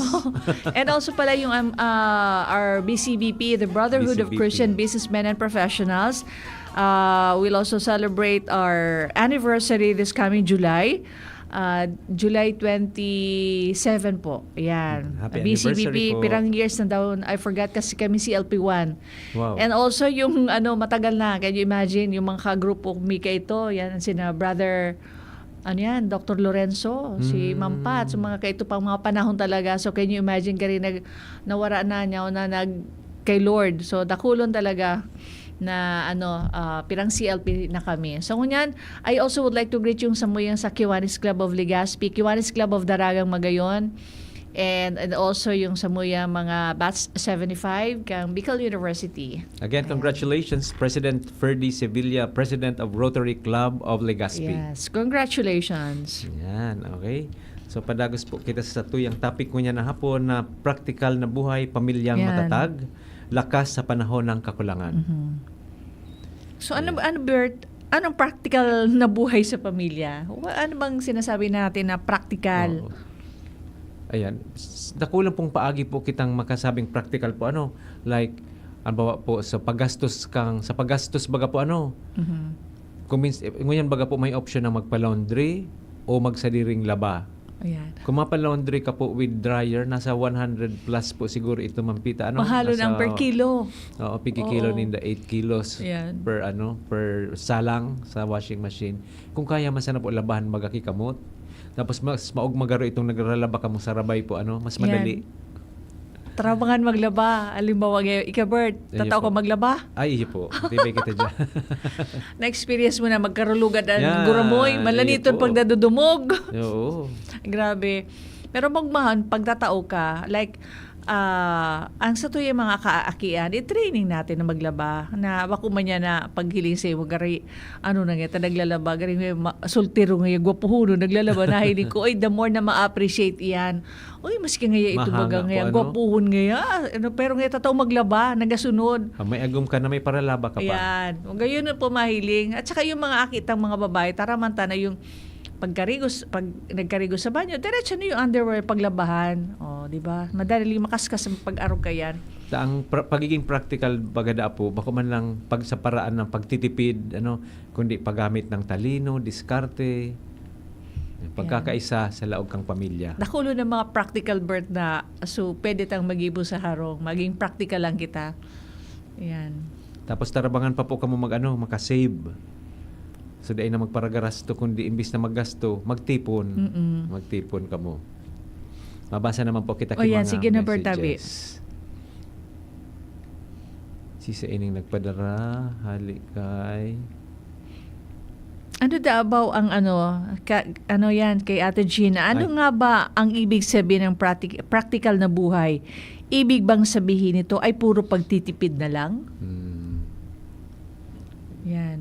And also pala yung um, uh, our B C B P, the Brotherhood of B C B P. Christian Businessmen and Professionals, uh, will also celebrate our anniversary this coming July. Uh, July twenty-seven po. Ayan. Happy B C B P, anniversary po. Pirang years na daw. I forgot kasi kami C L P one. Wow. And also yung ano, matagal na. Can you imagine? Yung mga kagrupo mi kaito. Yan, sina brother, ano yan, Doctor Lorenzo, si Mm. Ma'am Pat, so mga kaito pang mga panahon talaga. So can you imagine, kari nag, nawara na niya o na nag, kay Lord. So dakulon talaga na ano, ah, pirang C L P na kami. So ngunyan, I also would like to greet yung samuyang sa Kiwanis Club of Legazpi, Kiwanis Club of Daragang Magayon, and, and also yung samuyang mga batch seventy-five kang Bicol University. Again, Ayan. Congratulations, President Ferdy Sevilla, President of Rotary Club of Legazpi. Yes, congratulations. Yan, okay. So padagos po kita sa tuyang topic ngunyan na hapon na praktikal na buhay, pamilyang Yan. Matatag, lakas sa panahon ng kakulangan. Mhm. So ano ano Bert, anong practical na buhay sa pamilya? Wa- Ano bang sinasabi natin na practical? Oo. Ayan, s-, dakulang pong paagi po kitang makasabing praktikal po, ano, like, halimbawa po sa paggastos kang, sa paggastos baga po, ano, Mhm. kung mins-, eh, ngunyan baga po may option na magpa-laundry o magsadiring laba. Ayan. Kung mapa-laundry ka po with dryer, nasa one hundred plus po siguro ito, Ma'am Pita, ano? Mahal na Nasa, ang per kilo. Oo, pigkikilo Oo. ninda eight kilos Ayan. per, ano, per salang sa washing machine. Kung kaya man sana po labahan, magakikamot. Tapos mas maog magaro itong nagraralaba kamo sa rabay po, ano, mas Yan. madali. Tarabangan maglaba. Halimbawa, ngayon, ika, Bert, Ayun tatao po. ka maglaba? Ay, iyo po. Tibay kita dyan. Na-experience mo na magkarulugan ang Yan, guramoy, ayun malaniton po. pagdadudumog. Oo. Grabe. Pero magmahon, pagtatao ka, like, ah, ang sa tuyang mga kaakian, i-training natin na maglaba. Na bako man niya na paghiling sa imo, gari, ano na nga, ta naglalaba, gari nga, ma-, soltero nga, gwapuhon, naglalaba, nahiling ko, oy, the more na ma-appreciate iyan. Uy, maski nga ito Mahanga baga po, nga, ano? Gwapuhon nga, ano, pero nga, tatao maglaba, nagasunod. Ah, may agom ka na, may paralaba ka pa. Ayan. O, gayon na po mahiling. At saka yung mga akitang mga babae, taraman ta na yung pagkarigos, pag nagkarigos sa banyo, diretso na yung underwear paglabahan. O, di ba? Madali makaskas ang pag-arog ka yan. Ta ang pra- pagiging practical, bagada po, bako man lang pag sa paraan ng pagtitipid, ano, kundi paggamit ng talino, diskarte, pagkakaisa sa laog kang pamilya. Dakulo ng mga practical, Bert, na, so, pwede tang magibo sa harong. Maging practical lang kita. Ayan. Tapos tarabangan pa po kamo mag-ano, makasave. So, dai na magparagarasto, kundi imbis na maggasto, magtipon. Mm-mm. Magtipon kamo. Mabasa naman po kita O, ki yan. mga Sige na, Bert, tabi. messages. Si sa ining nagpadara, hali kay Ano da about ang ano, ka, ano yan, kay Ate Gina? Ano Ay. nga ba ang ibig sabihin ng practic-, practical na buhay? Ibig bang sabihin nito ay puro pagtitipid na lang? Hmm. Yan.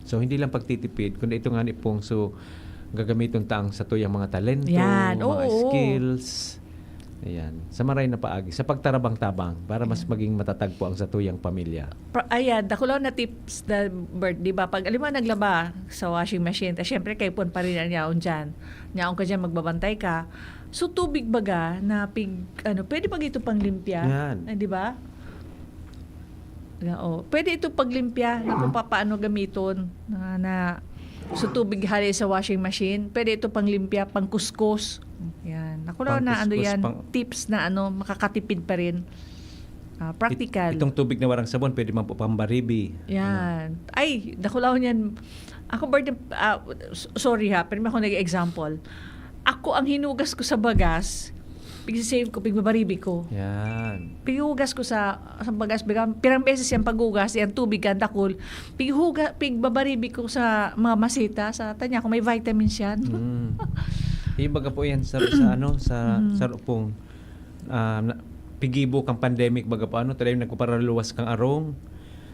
So, hindi lang pagtitipid, kundi ito nga ni pong, so, gagamiton ta ang satuyang mga talento, Yan, mga oo. skills. Ayan. Sa maray na paagi, sa pagtarabang-tabang, para mas Yan. maging matatag po ang satuyang pamilya. Pra-, ayan, dakulaw na tips na, Bert, di ba? Pag, alam mo, naglaba sa washing machine, tas syempre, kaipon pa rin ang yaon dyan. Yaon ka dyan, magbabantay ka. So, tubig baga na pig, ano, pwede pag ito panglimpya? Yan. Eh, di ba? Oo. Pwede ito paglimpya na kung papaano gamiton na, na so tubig hali sa washing machine. Pwede ito panglimpya, pangkuskos. Yan. Ako lang na ano Pangkuskos, yan, pang- tips na ano, makakatipid pa rin. Ah, practical. It- itong tubig na warang sabon, pwede man po pambaribi. Yan. Ay, dakulaw niyan. Ako, Bert, ah, s- sorry ha, pero ako nag-example. Ako ang hinugas ko sa bagas, pig-save ko, pigbabaribi ko. Yan. Pighugas ko sa, sa bagas, biga-, pirang beses yan paghugas, yan tubig kan dakul. Pighuga, pigbabaribi ko sa mga masita, sa tanya ko may vitamins yan. Mm. Yung baga po yan sa, sa ano, sa, Mhm. sa pong, ah, na- pigibo kang pandemic, baga po ano, taday nagpaparaluwas kang arong.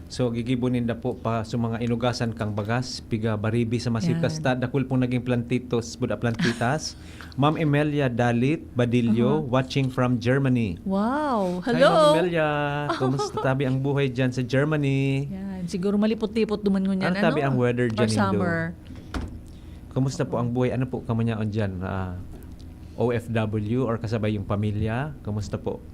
So, gigibo ninda po pa sa mga inugasan kang bagas, piga baribi sa masitas Yan. ta, dakul pong naging plantitos, buda plantitas. Ma'am Emelia Dalit Badillo, Aha. Watching from Germany. Wow! Hi, Ma'am Hello! Emelia! Kumusta tabi ang buhay dyan sa Germany? Yan. Siguro malipot-lipot duman ngunyan, Ano tabi ang weather dyan, Or Indo? Summer. Kumusta po ang buhay? Ano po kamanyaon dyan? Ah, O F W or kasabay yung pamilya? Kumusta po?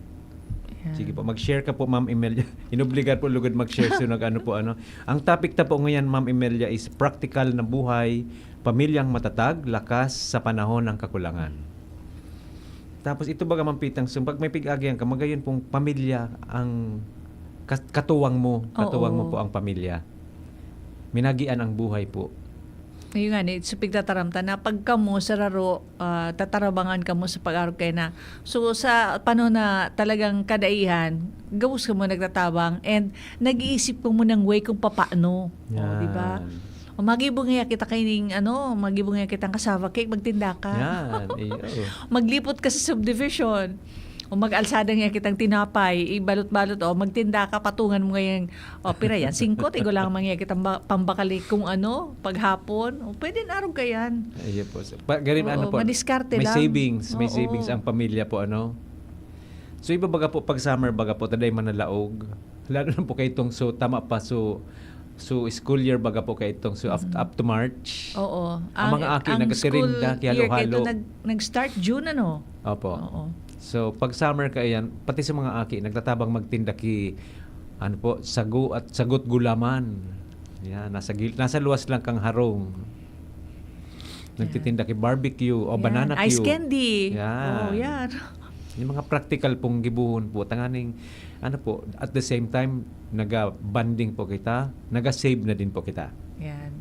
Yan. Sige po, mag-share ka po, Ma'am Emelia. Inobligar po lugod mag-share, so nag-ano po, ano. Ang topic ta po ngayon, Ma'am Emelia, is practical na buhay, pamilyang matatag, lakas sa panahon ng kakulangan. Tapos ito baga, Ma'am Pitang, so pag may pig-agihan ka, magayon pong pamilya ang kat-, katuwang mo, katuwang mo Oo. po ang pamilya. Minagian ang buhay po. Ngayon nga, ni, so pigtataram ta na pag kamo sa raro, ah, tatarabangan kamo sa pag-arog kayo na. So, sa panahon na talagang kadaihan, gabos kamo nagtatabang and nag-iisip kamo ng way kung papaano. O, di ba? Yan. O, magibo nga kita kaining, ano, magibo nga kitang cassava cake, magtinda ka. Yan, eh, oo. Maglipot ka sa subdivision. O mag-alsada nga kitang tinapay, ibalot-balot, o magtinda ka, patungan mo ngayang, o pira yan, singko, tigo lang man nga kitang ba- pambakali kung ano, paghapon. O pwede na arog ka yan. Ayun po. So, pa, garin, Oo, ano po, madiskarte may lang. savings, may Oo. savings ang pamilya po, ano? So, iba baga po, pag summer baga po, taday manalaog. Lalo na po kay itong, so, tama pa, so, So, school year baga po kaitong, so, up, Mhm. up to March. Oo. Ang mga aki nagtitirinda, School year kayo kihalo-halo. nag, nag-start June, ano? Opo. Oo. So, pag summer kayan, pati sa mga aki, nagtatabang magtinda ki, ano po, sago at sagot gulaman. Yan, nasa, gil, nasa luwas lang kang harong. Yan. Nagtitinda ki barbecue o Yan. banana Ice cue. Candy. Yan. Oh, yan. Yung mga practical pong gibohon po. Tanganing, ano po, at the same time, naga-bonding po kita, naga-save na din po kita. Yan.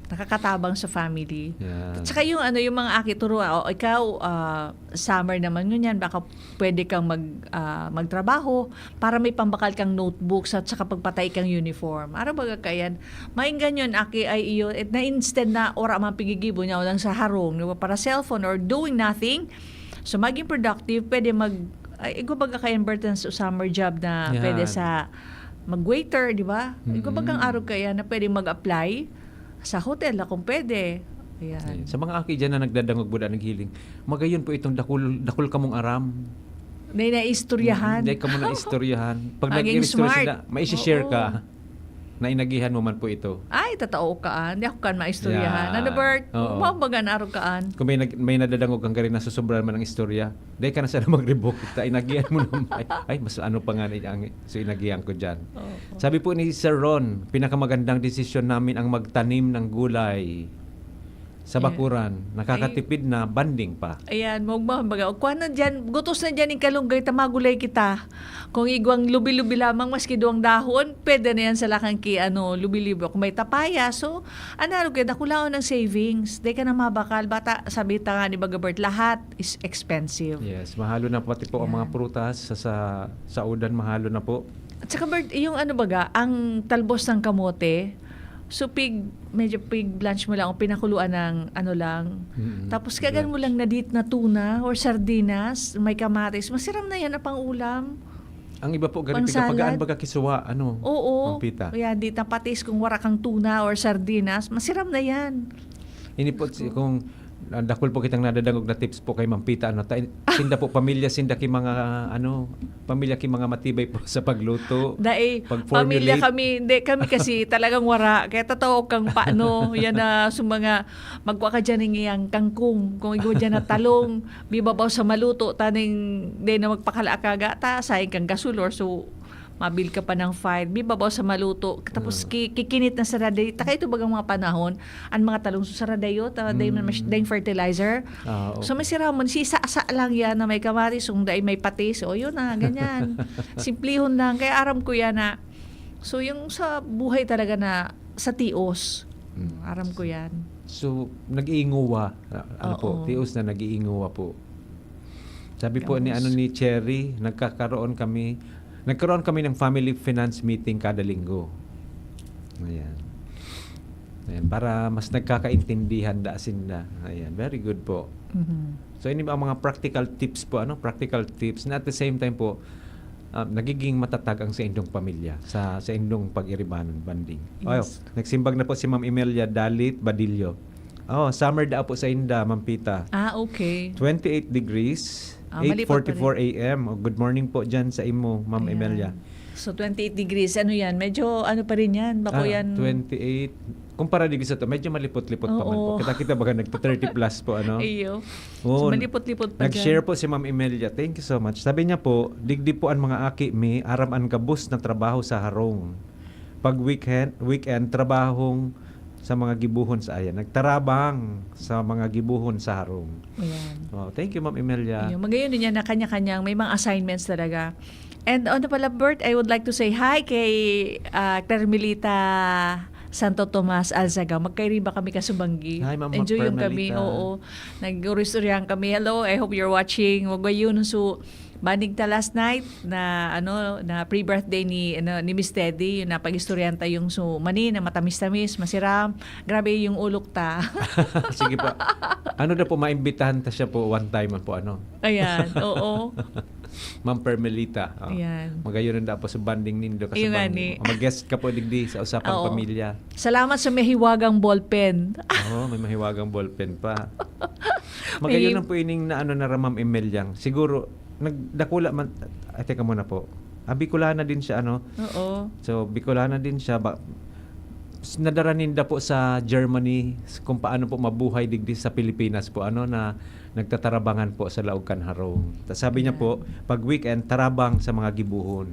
Nakakatabang sa family. Yan. At saka yung, ano, yung mga aki, turo, oh, ikaw, ah, summer naman ngunyan, baka pwede kang mag, ah, magtrabaho para may pambakal kang notebooks at saka pagpatay kang uniform. Araw baga kayan, mainggan yun, aki, ay iyo, et na instead na ora man pigigibo niya, walang sa harong, di ba, para cellphone or doing nothing. So, maging productive, pwede mag, ay, igwa baga kayan, Bert, sa summer job na Yan. pwede sa mag-waiter, di ba? Igwa bagang Mm. arog kayan na pwede mag-apply sa hotel na kung pwede. Ayan. Ayan. Sa mga aki dyan na nagdadangog buda, naghiling, magayon po itong dakul, dakul kamong aram. Na naistoryahan. Mm, hindi ka mo naistoryahan. Pag Maging nag-iristorya smart. sila, maisishare Oo. ka na inagihan mo man po ito. Ay, tatao kaan. Di ako kan maistoryahan. Yan. Ano, Bert? Oo. Mao baga na arog kaan. Kung may, nag, may nadadangog kang gari na susobrahan man ang istorya, dahil ka na sana mag-revoke. Ta, inagihan mo naman. Ay, ay, mas ano pa nga ni ang, so inagihan ko dyan. Oo. Sabi po ni Sir Ron, "Pinakamagandang desisyon namin ang magtanim ng gulay sa Yeah. bakuran. Nakakatipid na, bonding pa." Ayan, mao baga. Kuha na dyan, gutos na dyan yung kalunggay, ta magulay kita. Kung igwang lubi-lubi lamang, maski duwang dahon, pwede na yan sa lakang ki, ano, lubi-lubi. Kung may tapaya, so, ano, ano, kaya dakulaon ang savings. Di ka na mabakal. Bata, sabi ta nga ni baga, Bert, lahat is expensive. Yes, mahalo na pati po ang mga Yan. prutas sa, sa, sa udan, mahalo na po. At saka, Bert, yung ano baga, ang talbos ng kamote, so pig, medyo pig blanch mo lang, o pinakuluan ng ano lang. Mm, Tapos kagan mo blanch. lang na dit na tuna or sardinas, may kamatis, masiram na yan na pang-ulam. Ang iba po, ganito Pang-salad. Pag-aan baga kisuwa, ano, Oo. Pampita. Kaya di tapatis kung wara kang tuna or sardinas, masiram na yan. Ini po, si, kung ah, dakul po kitang nadadangog na tips po kay Mampita, ano, ta, sinda po, pamilya sinda ki mga, ano, pamilya ki mga matibay po sa pagluto. Dai, Pag-formulate. Pamilya kami, hindi, kami kasi talagang wara. Kaya totoo kang paano, yan na sa mga, magwa ka dyan ng iyang kangkong, kung igwa dyan na talong, bibabaw sa maluto, taning, di na magpakalaakaga, ta, sayang kang gasulor, so, mabil ka pa ng fine, bibabaw sa maluto, tapos Mm. ki-, kikinit na sa raday. Taka ito bagang mga panahon, ang mga talong sa radayo, ta, dahil man mas-, Mm. dahil fertilizer. Ah, So, okay. Masira man, si sa-sa lang yan na may kamatis, kung dahil may patis, o yun na, ganyan. Simplihon lang. Kaya aram ko yan na, so, yung sa buhay talaga na sa tios, Mm. aram ko yan. So, nag-iinguwa. Ah, ano po, Oo. Tios na nag-iinguwa po. Sabi po ni, Gamos. ano, ni Cherry, "Nagkakaroon kami, nagkaroon kami ng family finance meeting kada linggo." Ayan. Ayan, para mas nagkakaintindihan da sinda. Ayan, very good po. Mhm. So, ini ang mga practical tips po, ano? Practical tips na at the same time po, ah, nagiging matatag ang sa indong pamilya, sa, sa indong pag-iribanan, bonding. Oh, Yes. nagsimbag na po si Ma'am Emelia Dalit Badillo. Oh, summer da po sa inda, Ma'am Pita. Ah, okay. Twenty-eight degrees, Ah, malipot pa rin. eight forty-four A M. Oh, good morning po dyan sa imo, Ma'am Ayan. Emelia. So, twenty-eight degrees, ano yan? Medyo ano pa rin yan? Bako Ah, yan. twenty-eight. Kumpara digdi sa to, medyo malipot-lipot pa man po. Oo. Kita-kita baga nagta-thirty plus po, ano? Iyo. Oo. So, malipot-lipot pa Nag-share dyan. po si Ma'am Emelia. Thank you so much. Sabi niya po, "Digdi po ang mga aki mi, aram an gabos na trabaho sa harong. Pag weekend, weekend, trabahong sa mga gibuhon sa," ayan, nagtarabang sa mga gibuhon sa harong. Ayan. Oh, thank you, Ma'am Emelia. Ayun, magayon din yan na kanya-kanyang may mga assignments talaga. And on the pala, Bert, I would like to say hi kay, ah, Carmelita Santo Tomas Alzaga. Magkairiba kami kasubanggi. Hi, Ma'am Enjoy yung kami, Carmelita. Oo. Nag-uristoryahan kami. Hello, I hope you're watching. Wag yun. So, banig ta last night na, ano, na pre-birthday ni, ano, ni Miss Teddy, yung napag-istoryahan tayong so, mani na matamis-tamis, masiram. Grabe yung ulok ta. Sige po. Ano na po, maimbitahan ta siya po one time man po, ano? Ayan, oo. Ma'am Permelita. Oh. Ayan. Magayon na po sa bonding nindo. Iyo nga Kasabang, ni. Mag-guest ka po digdi sa usapang Oo. pamilya. Salamat sa may hiwagang ballpen. Oo, may mahiwagang ballpen pa. Magayon May lang po ining na ano na Ma'am Emelyang. Siguro, nagdakula man, ay, teka muna po. Ah, Bicolana din siya, ano? Oo. So, Bicolana din siya. Ba, Nadara ninda po sa Germany, s-, kung paano po mabuhay digdi sa Pilipinas po, ano, na nagtatarabangan po sa laog kan harong. Ta-, sabi niya Yeah. po, pag weekend, tarabang sa mga gibohon.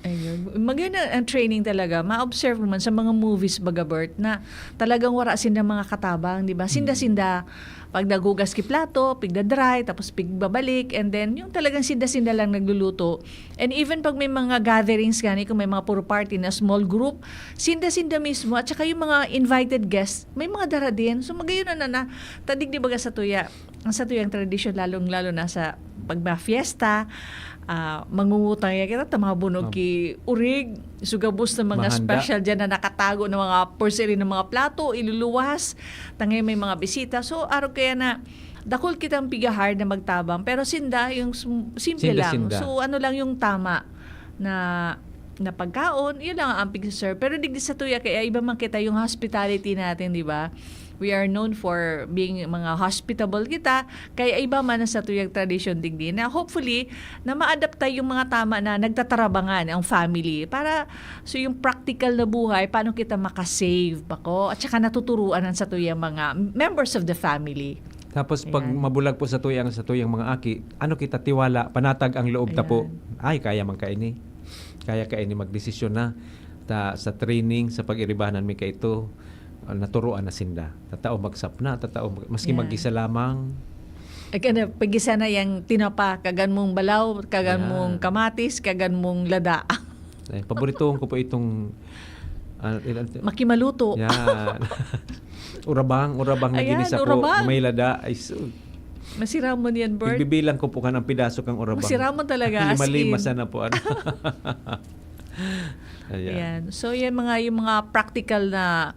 Ayun. Magayon na ang training talaga. Ma-observe mo man sa mga movies, baga, Bert, na talagang wara sinda mga katabang, di ba? Sinda-sinda, Mm. pag naghugas ki plato, pigda-dry, tapos pigbabalik, and then yung talagang sinda-sinda lang nagluluto. And even pag may mga gatherings gani, kung may mga puro party na small group, sinda-sinda mismo, at saka yung mga invited guests, may mga dara din. So, magayon na, na, na, tadig di baga sa tuya. Ang sa tuyang tradisyon, lalong-lalo na sa pag mga fiesta, ah, mangungutang ya kita, ta mabunog Opo. ki urig, so gabos na mga Mahanda. special dyan na nakatago na mga porcelain ng mga plato, iluluwas, tangay may mga bisita. So, arog kaya na, dakul kitang piga-hire na magtabang, pero sinda, yung sm-, simple lang. Sinda-sinda. So, ano lang yung tama na, na pagkaon, yun lang ang pig-serve. Pero digdi sa tuya, kaya iba man kita yung hospitality natin, di ba? We are known for being mga hospitable kita, kaya iba man ang sa tuyang tradisyon digdi na hopefully na maadapta yung mga tama na nagtatarabangan ang family para so yung practical na buhay, paano kita makasave bako at saka natuturuan ang sa tuyang mga members of the family. Tapos pag Ayan. mabulag po sa tuyang, sa tuyang mga aki, ano kita tiwala, panatag ang loob ta po. Ayan. Ay, kaya man kaini. Kaya kaini magdesisyon na. Ta, sa training, sa pag-iribanan mi kaito, ah, naturoan na sinda. Tatao magsapna, tatao mag-, maski Yeah. maggisa lamang. Ay, kana, pag-gisa na yang tinapa, kagan mong balaw, kagan Yeah. mong kamatis, kagan mong lada. Eh, paboritohon ko po itong, ah, il-, Makimaluto. Yan. Urabang, urabang na Ayan, ginisa po. urabang. May lada. Ay, so, Masiramon yan, Bert. Igbibilang ko po kan ang pidaso kang urabang. Masiramon talaga, as Lima-lima in. sana po, ano. Ayan. Ayan. So, yan mga, yung mga practical na,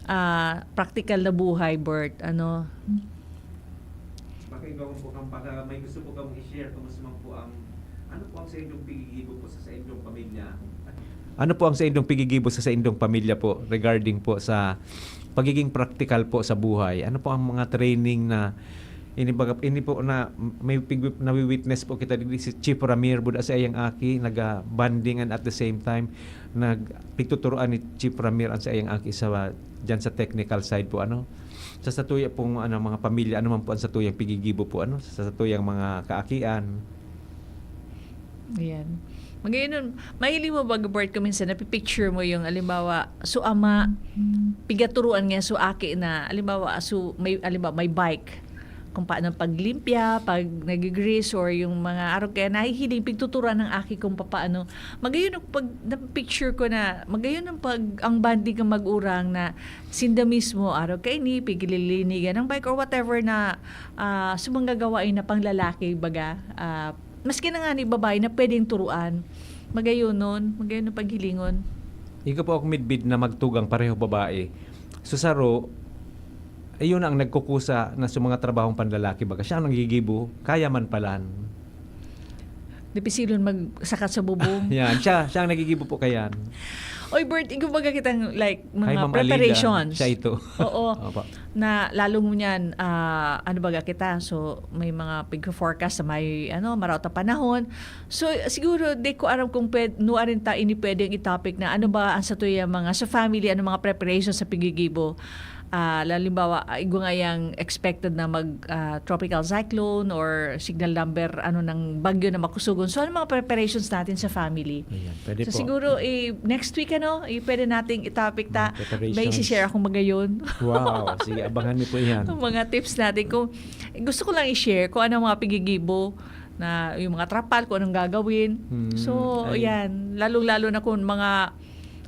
ah, practical na buhay, Bert. Ano? Baka ikaw po kang baka may gusto po kang i-share, kumusta man po ang, ano po ang sa inyong pigigibo po sa, sa inyong pamilya? Ano po ang sa inyong pigigibo sa, sa inyong pamilya po regarding po sa pagiging practical po sa buhay? Ano po ang mga training na ini baga, ini po na may pig-, nawi-witness po kita digdi si Chief Ramir, buda sa iyang aki, naga-bonding and at the same time, nag-, pigtuturoan ni Chief Ramir ang sa iyang aki sa, dyan sa technical side po, ano? Sa satuya pong, ano, mga pamilya, ano man po ang satuyang pigigibo po, ano? Sa satuyang mga kaakian. Ayan. Magayon nun, mahiling mo ba, Bert, kung minsan napipicture mo yung, halimbawa, so ama, pigaturuan nga, so aki na, halimbawa, so may, halimbawa, may bike, kung paano paglimpya, pag nagigrease, or yung mga arog kaya nahihiling, pigtuturuan ng aki kung papaano. Magayon ang pag, napipicture ko na, magayon ang pag, ang bonding ng mag-urang na sinda mismo, arog kaini, pigililinigan ng bike or whatever na, ah, sa mga gawain na panglalaki, baga, ah, maski na nga ni babae na pwedeng turuan. Magayon nun, magayon ang paghilingon. Ika po ako midbid na magtugang pareho babae. So, saro, ayun ang nagkukusa na sa mga trabahong panlalaki, baga siya ang nagigibo, kaya man palan. Dipisilon magsakat sa bubong. Yan, siya, siya ang nagigibo po kayan. Oy, Bert, ikaw baga kitang, like, Hi, mga Ma'am Alida. preparations. Siya ito. Oo. Opo. Na lalong ngunyan, ah, ano baga kita, so may mga pag-forecast sa may, ano, maraot na panahon. So, siguro, di ko aram kung pwed-, nuarin ta ini pwedeng i-topic na ano ba ang sa tuya mga, sa family, ano mga preparations sa pigigibo. Ah, halimbawa, ah, igwa nga yang expected na mag, ah, tropical cyclone or signal number, ano, ng bagyo na makusugon. So, ano mga preparations natin sa family? Ayan, pwede So, po. siguro, eh, next week, ano, eh, pwede nating i-topic ta. Mga preparations. May isi-share akong magayon. Wow, sige, abangan niyo po yan. Ang mga tips natin. Kung, eh, gusto ko lang i-share kung ano ang mga pigigibo na yung mga trapal, kung anong gagawin. Hmm, So, ay. yan. Lalong-lalo na kung mga,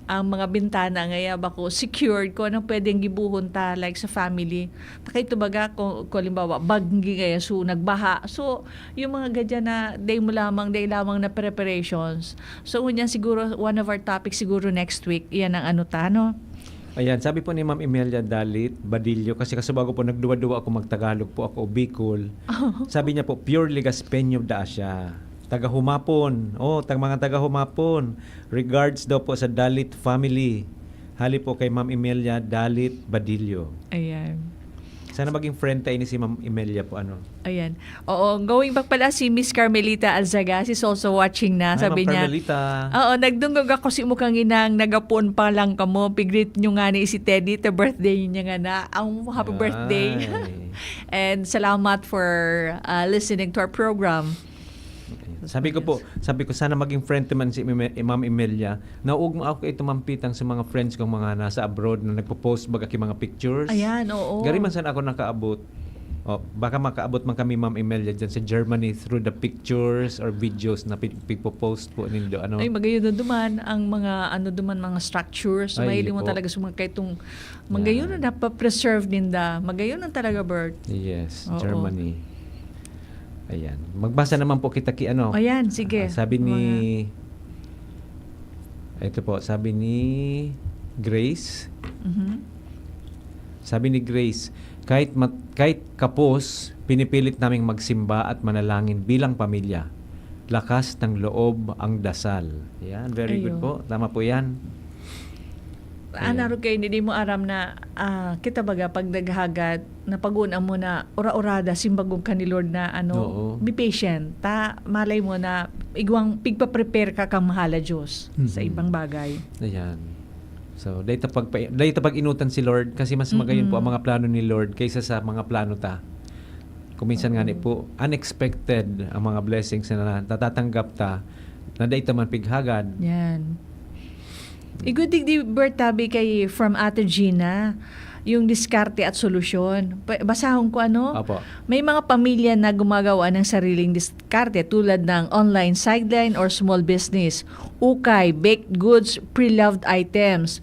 ang mga bintana ngaya bako secured, kung anong pwedeng gibuhon ta, like sa family. Takay to baga, kung, kung halimbawa, bagyo ngaya, so, nagbaha. So, yung mga gadyan na day mo lamang, day lamang na preparations. So, ngunyan siguro, one of our topics siguro next week, yan ang ano ta, no? Ayan, sabi po ni Ma'am Imelia Dalit Badillo, kasi kasubago po, nagduwa-duwa ako, magtagalog po ako o Bicol. Sabi niya po, pure Legaspeño da siya. Taga Humapon. Oh, tag-, mga taga Humapon. Regards daw po sa Dalit family. Hali po kay Ma'am Imelia Dalit Badillo. Ayan. Sana maging friend tayo ni si Ma'am Emelia po, ano. Ayan. Oo, going back pala si Miss Carmelita Alzaga, she's also watching na. Hi, Sabi Ma'am niya, Carmelita. Oo, nagdungog ako si mo kanginang nagapoon pa lang kamo. Pigreet nyo nga ni si Teddy, the birthday niya nga na. Ang happy birthday. Ay. And salamat for uh, listening to our program. Sabi ko po, sabi ko, "Sana maging friend naman si Eme-, Ma'am Emelia." Naugma ako kay ito, Ma'am Pitang, sa mga friends kong mga nasa abroad na nagpo-post baga ki mga pictures. Ayan, oo. Gari man sana ako nakaabot. O, baka makaabot man kami, Ma'am Emelia, dyan sa Germany through the pictures or videos na pi-, pigpo-post po nindo. Ano? Ay, magayon na duman ang mga, ano duman, mga structures. So, Ay, mahiling mo po. Talaga sa mga kaitong, magayon na Yan. napapreserve ninda. Magayon na talaga, Bert. Yes, Oo. Germany. Ayan. Magbasa naman po kita ki ano. Ayan, sige. Ah, sabi ni Mga- Ito po, sabi ni Grace. Mhm. Sabi ni Grace, kahit mat- kahit kapos, pinipilit naming magsimba at manalangin bilang pamilya. Lakas ng loob ang dasal. Yan, very good Ayun. po. Tama po yan. Ana Ayan. ro kayo, hindi mo aram na ah, kita baga pag naghagad, napagunam mo na ura-urada, simbagog ka ni Lord na ano, Oo. be patient. Ta, malay mo na igwang pigpa-prepare ka kang mahala Diyos sa Mhm. ibang bagay. Ayan. So, dahil ta pag, dahil ta pag-inutan si Lord kasi mas magayon po ang Mm-mm. mga plano ni Lord kaysa sa mga plano ta. Kung minsan nga ni Oo. po, unexpected ang mga blessings na natatanggap ta na dahil ta man pighagad. Yan. Igwa digdi, Bert, tabi kay from Ate Gina, yung diskarte at solusyon. Pa- Basahon ko ano? Opo. May mga pamilya na gumagawa ng sariling diskarte tulad ng online sideline or small business, ukay, baked goods, pre-loved items,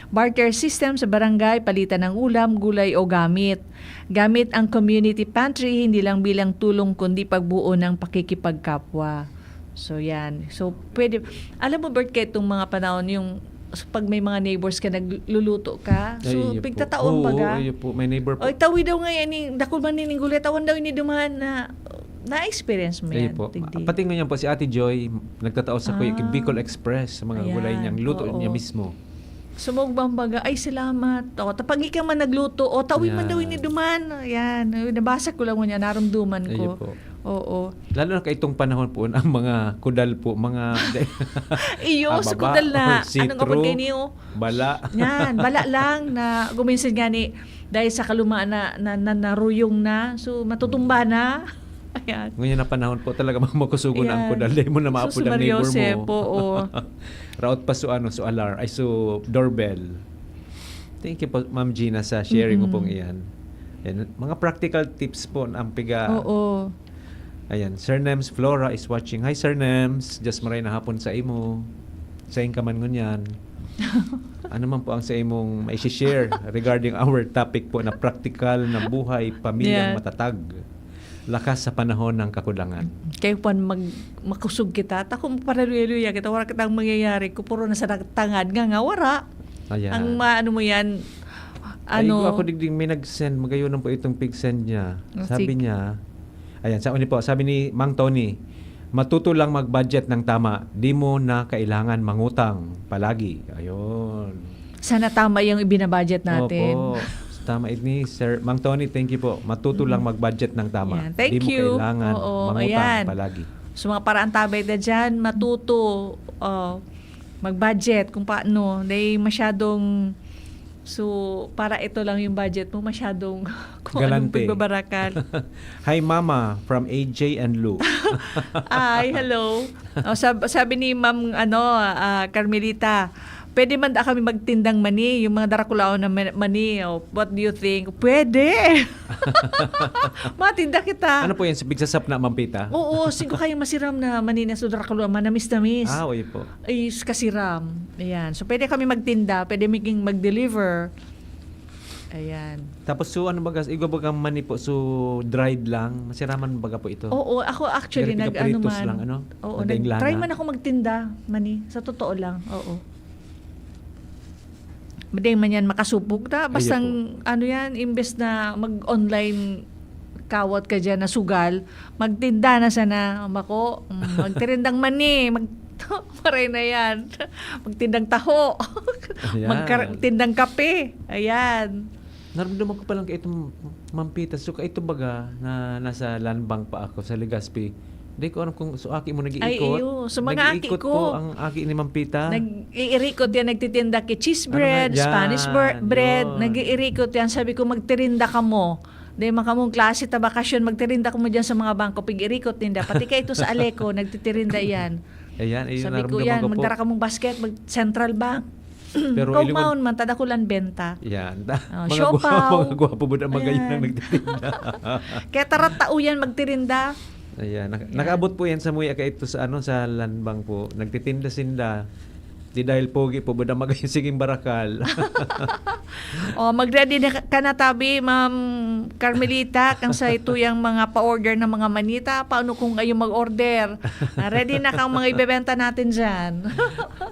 barter system sa barangay, palitan ng ulam, gulay o gamit. Gamit ang community pantry, hindi lang bilang tulong kundi pagbuo ng pakikipagkapwa. So, yan. So, pwede, alam mo, Bert, kaya itong mga panahon, yung pag may mga neighbors ka, nagluluto ka. So, Ay, iyo po. pigtataon Oo, baga. Iyo po. May neighbor po. Oy, tawi daw nga yan, eh, dakul man ning gulay, tawan daw ini duman na, na-experience mo Iyo yan, po. Tigdi. Pati ngayon po si Ate Joy, nagtatao sa Kuya Ah. Bicol Express, sa mga gulay Ayan, niyang luto oo. niya mismo. Sumog bang baga, ay salamat. O, tapag ika man nagluto, o, tawi man daw Yan. ini duman. Yan, nabasa ko lang niya, narumduman Iyo ko. po. Oo. Lalo na kaitong panahon po, ang mga kudal po, mga Iyo, Ah, sa baba, kudal na. or see-through, Anong apod kayo niyo? bala. Yan, bala lang na guminsan nga ni, dahil sa kaluma na, na, na naruyong na, so matutumba na. Ayan. Ngayon na panahon po talaga, mga makusugon ang Ayan. kudal. Dahil mo na maapod Susu ang neighbor Mariosep, mo. Oo. Raot pa so, ano, so alar. Ay, so doorbell. Thank you po, Ma'am Gina, sa sharing mo Mm-mm. pong iyan. Yan. Mga practical tips po ang piga. Oo. Ayan, Sir Nems Flora is watching. Hi, Sir Nems. Just maray na hapon sa imo. Sa ka man ngunyan. Ano man po ang sa imong mai-share regarding our topic po na practical na buhay, pamilyang Yeah. matatag, lakas sa panahon ng kakulangan? Kayo po mag, makusog kita. Ta kung paraluya-luya kita, wala kitang mangyayari. Kung puro na sa tangad nga nga, wala. Ayan. Ang maano mo yan, Ay, ano, ako digding may nag-send. Magayon po itong pig-send niya. Oh, Sabi sige. niya, ayan, sa uni po, sabi ni Mang Tony, "Matuto lang mag-budget ng tama. Di mo na kailangan mangutang palagi." Ayun. Sana tama yung ibinabudget natin. Opo. Tama it ni Sir Mang Tony, thank you po. Matuto lang mag-budget ng tama. Yan. Thank Di mo you. kailangan Oo, mangutang ayan. palagi. So, mga paraan tabay na dyan, matuto, oh, mag-budget kung paano. Dahil masyadong, so, para ito lang yung budget mo, masyadong kung anong Galante. pagbabarakal. Hi, Mama, from A J and Lou. Ay, hello. Oh, sab- sabi ni Ma'am, ano, ah, Carmelita, pwede man da kami magtindang mani, yung mga darakulaon na man- mani. Oh, what do you think? Pwede. Matinda kita. Ano po yan? Sa pigsasap na mampita? Oo, sigo kayo masiram na mani na so darakulaon, manamis-namis. Ah, oy po. Ay, s- kasiram. Ayan. So, pwede kami magtinda, pwede maging mag-deliver. Ayan. Tapos, so, ano baga, igwa baga mani po, so, dried lang, masiraman baga po ito? Oo, ako actually, Pero nag-ano pigapritos man. lang, ano? Oo, Madaing nag-try lana. Man ako magtinda, mani. Sa totoo lang, oo. Madaing man yan makasupog ta. Ayun Bastang, ano yan, imbes na mag-online kawat ka dyan na sugal, magtinda na sana, mako. Mm, magtirindang mani, mag-, maray na yan. Magtindang taho. Ayan. Magkar- tindang kape. Ayan. Naramdaman ko pa lang kaitong Ma'am Pita. So, kaito baga na nasa land bank pa ako sa Legazpi. Di ko alam kung, so, aki mo nag-iikot. Ay, iyo. So, mga aki Nag-iikot ko. po ang aki ni Ma'am Pita. Nag-iirikot yan, nagtitinda ki cheese Ano nga bread, dyan? Spanish bre- bread. Yun. Nag-iirikot yan. Sabi ko, "Magtirinda ka mo. Dahil makamong klase ta bakasyon, magtirinda ka mo dyan sa mga bangko." Pag-irikot ninda. Pati ka ito sa Aleco, nagtitirinda yan. Ayan, ayun, Sabi ko naramdaman yan, ko po. Magdara ka mong basket, mag-central bank. Pero Kung iliwan- maon man, tadakulan benta. Yan. Ah, Mga siopaw. gwa-, mga gwapo po ang mga yan Ayan. nagtitinda. Kaya tarat tao yan, magtirinda. Ayan. Nak- Yan. Nakaabot po yan sa muya kaito sa, ano, sa land bank po. Nagtitinda sinda. Di dahil pogi po, buda magayon siging barakal. O, mag-ready na ka, ka na tabi, Ma'am Carmelita, kang sa ituyang mga pa-order ng mga manita. Paano kung kayo mag-order? Ah, ready na kang mga ibebenta natin dyan.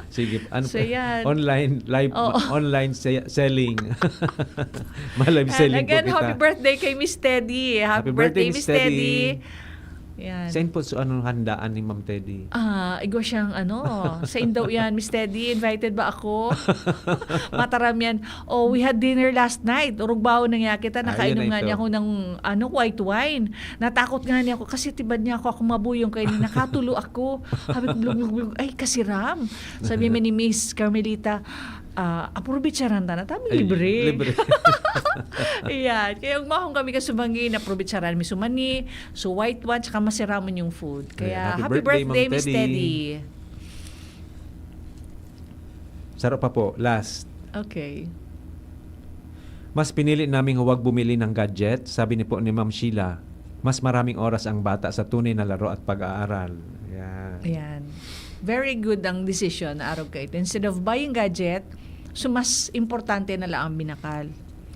Sige, ano So, pa? Yan. Online, live, Oo. Online se- selling. Ma-live And selling again, po kita. Happy birthday kay Miss Teddy. Happy, birthday, Miss Teddy. Yan. Saan po so anong handaan ni Ma'am Teddy? Ah, igwa siyang ano, sa Indo yan, Miss Teddy, invited ba ako? Mataram yan. Oh, we had dinner last night. Urugbaon na nga kita, Ah, nakainom yun na nga ito. niya ako ng ano, white wine. Natakot nga niya ako kasi tibad niya ako, ako mabuyong kaya nakatulo ako. Sabi ko, "Blug, blug, blug, ay, kasiram." Sabi mi ni Miss Carmelita, ah, "Apurubitsaran ta na, tabi Ay, libre." Libre. Ayan. Kaya ugmahon kami kasubangi, naprobitsaran mi sumani, so white wine, tsaka masiramon yung food. Kaya Ayan. Happy happy, birthday, Ma'am birthday, Miss Teddy. Teddy. Saro pa po, last. Okay. Mas pinili naming huwag bumili ng gadget, sabi ni po ni Ma'am Sheila. Mas maraming oras ang bata sa tunay na laro at pag-aaral. Yan. Ayan. Very good ang decision na arog kaito. Instead of buying gadget, so mas importante na lang ang binakal.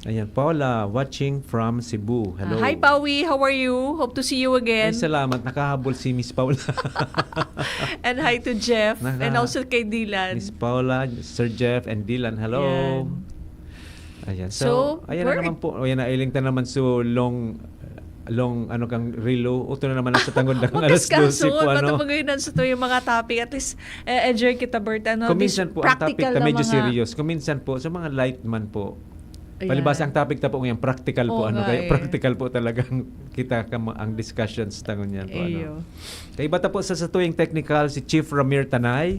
Ayan, Paula, watching from Cebu. Hello. Ah, hi, Pawi. How are you? Hope to see you Ay, again. Salamat. Nakahabol si Miss Paula. And hi to Jeff. Naka- And also kay Dylan. Miss Paula, Sir Jeff, and Dylan. Hello. Yan. Ayan. So, So, ayan na Bert. Naman po. Ayan na, iling ta naman so long, long, ano kang relo. Uto na naman sa tangod na Huwag alas kaskaso, dose po, ano. Matapagoy na sa tuyo mga topic. At least, eh, enjoy kita, Bert. Ano, Kuminsan this po, ang topic practical ta na medyo mga serious. Kuminsan po, sa mga light man po. Ayan. Palibasa ang topic ta po ngayon, practical po. Oo Ano, nga kaya eh. Practical po talagang kita ka ma- ang discussion sa tangon niyan po. Ano. Iyo. Kaiba ta po sa satuing technical, si Chief Ramir Tanay,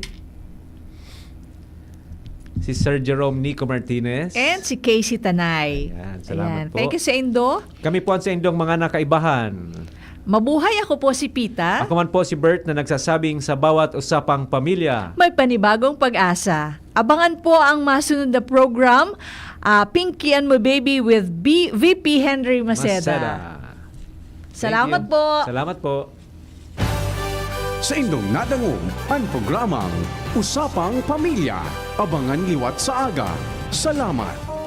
si Sir Jerome Nico Martinez. And si Casey Tanay. Ayan, salamat Ayan. Po. Thank you sa Indo. Kami po ang sa Indong mga nakaibahan. Mabuhay, ako po si Pita. Ako man po si Bert na nagsasabing sa bawat usapang pamilya. May panibagong pag-asa. Abangan po ang masunod na program, ah, Pinky and My Baby with B- V P Henry Maceda. Maceda. Salamat Thank you. Po. Salamat po. Sa indong nadangog ang programang Usapang Pamilya. Abangan liwat sa aga. Salamat.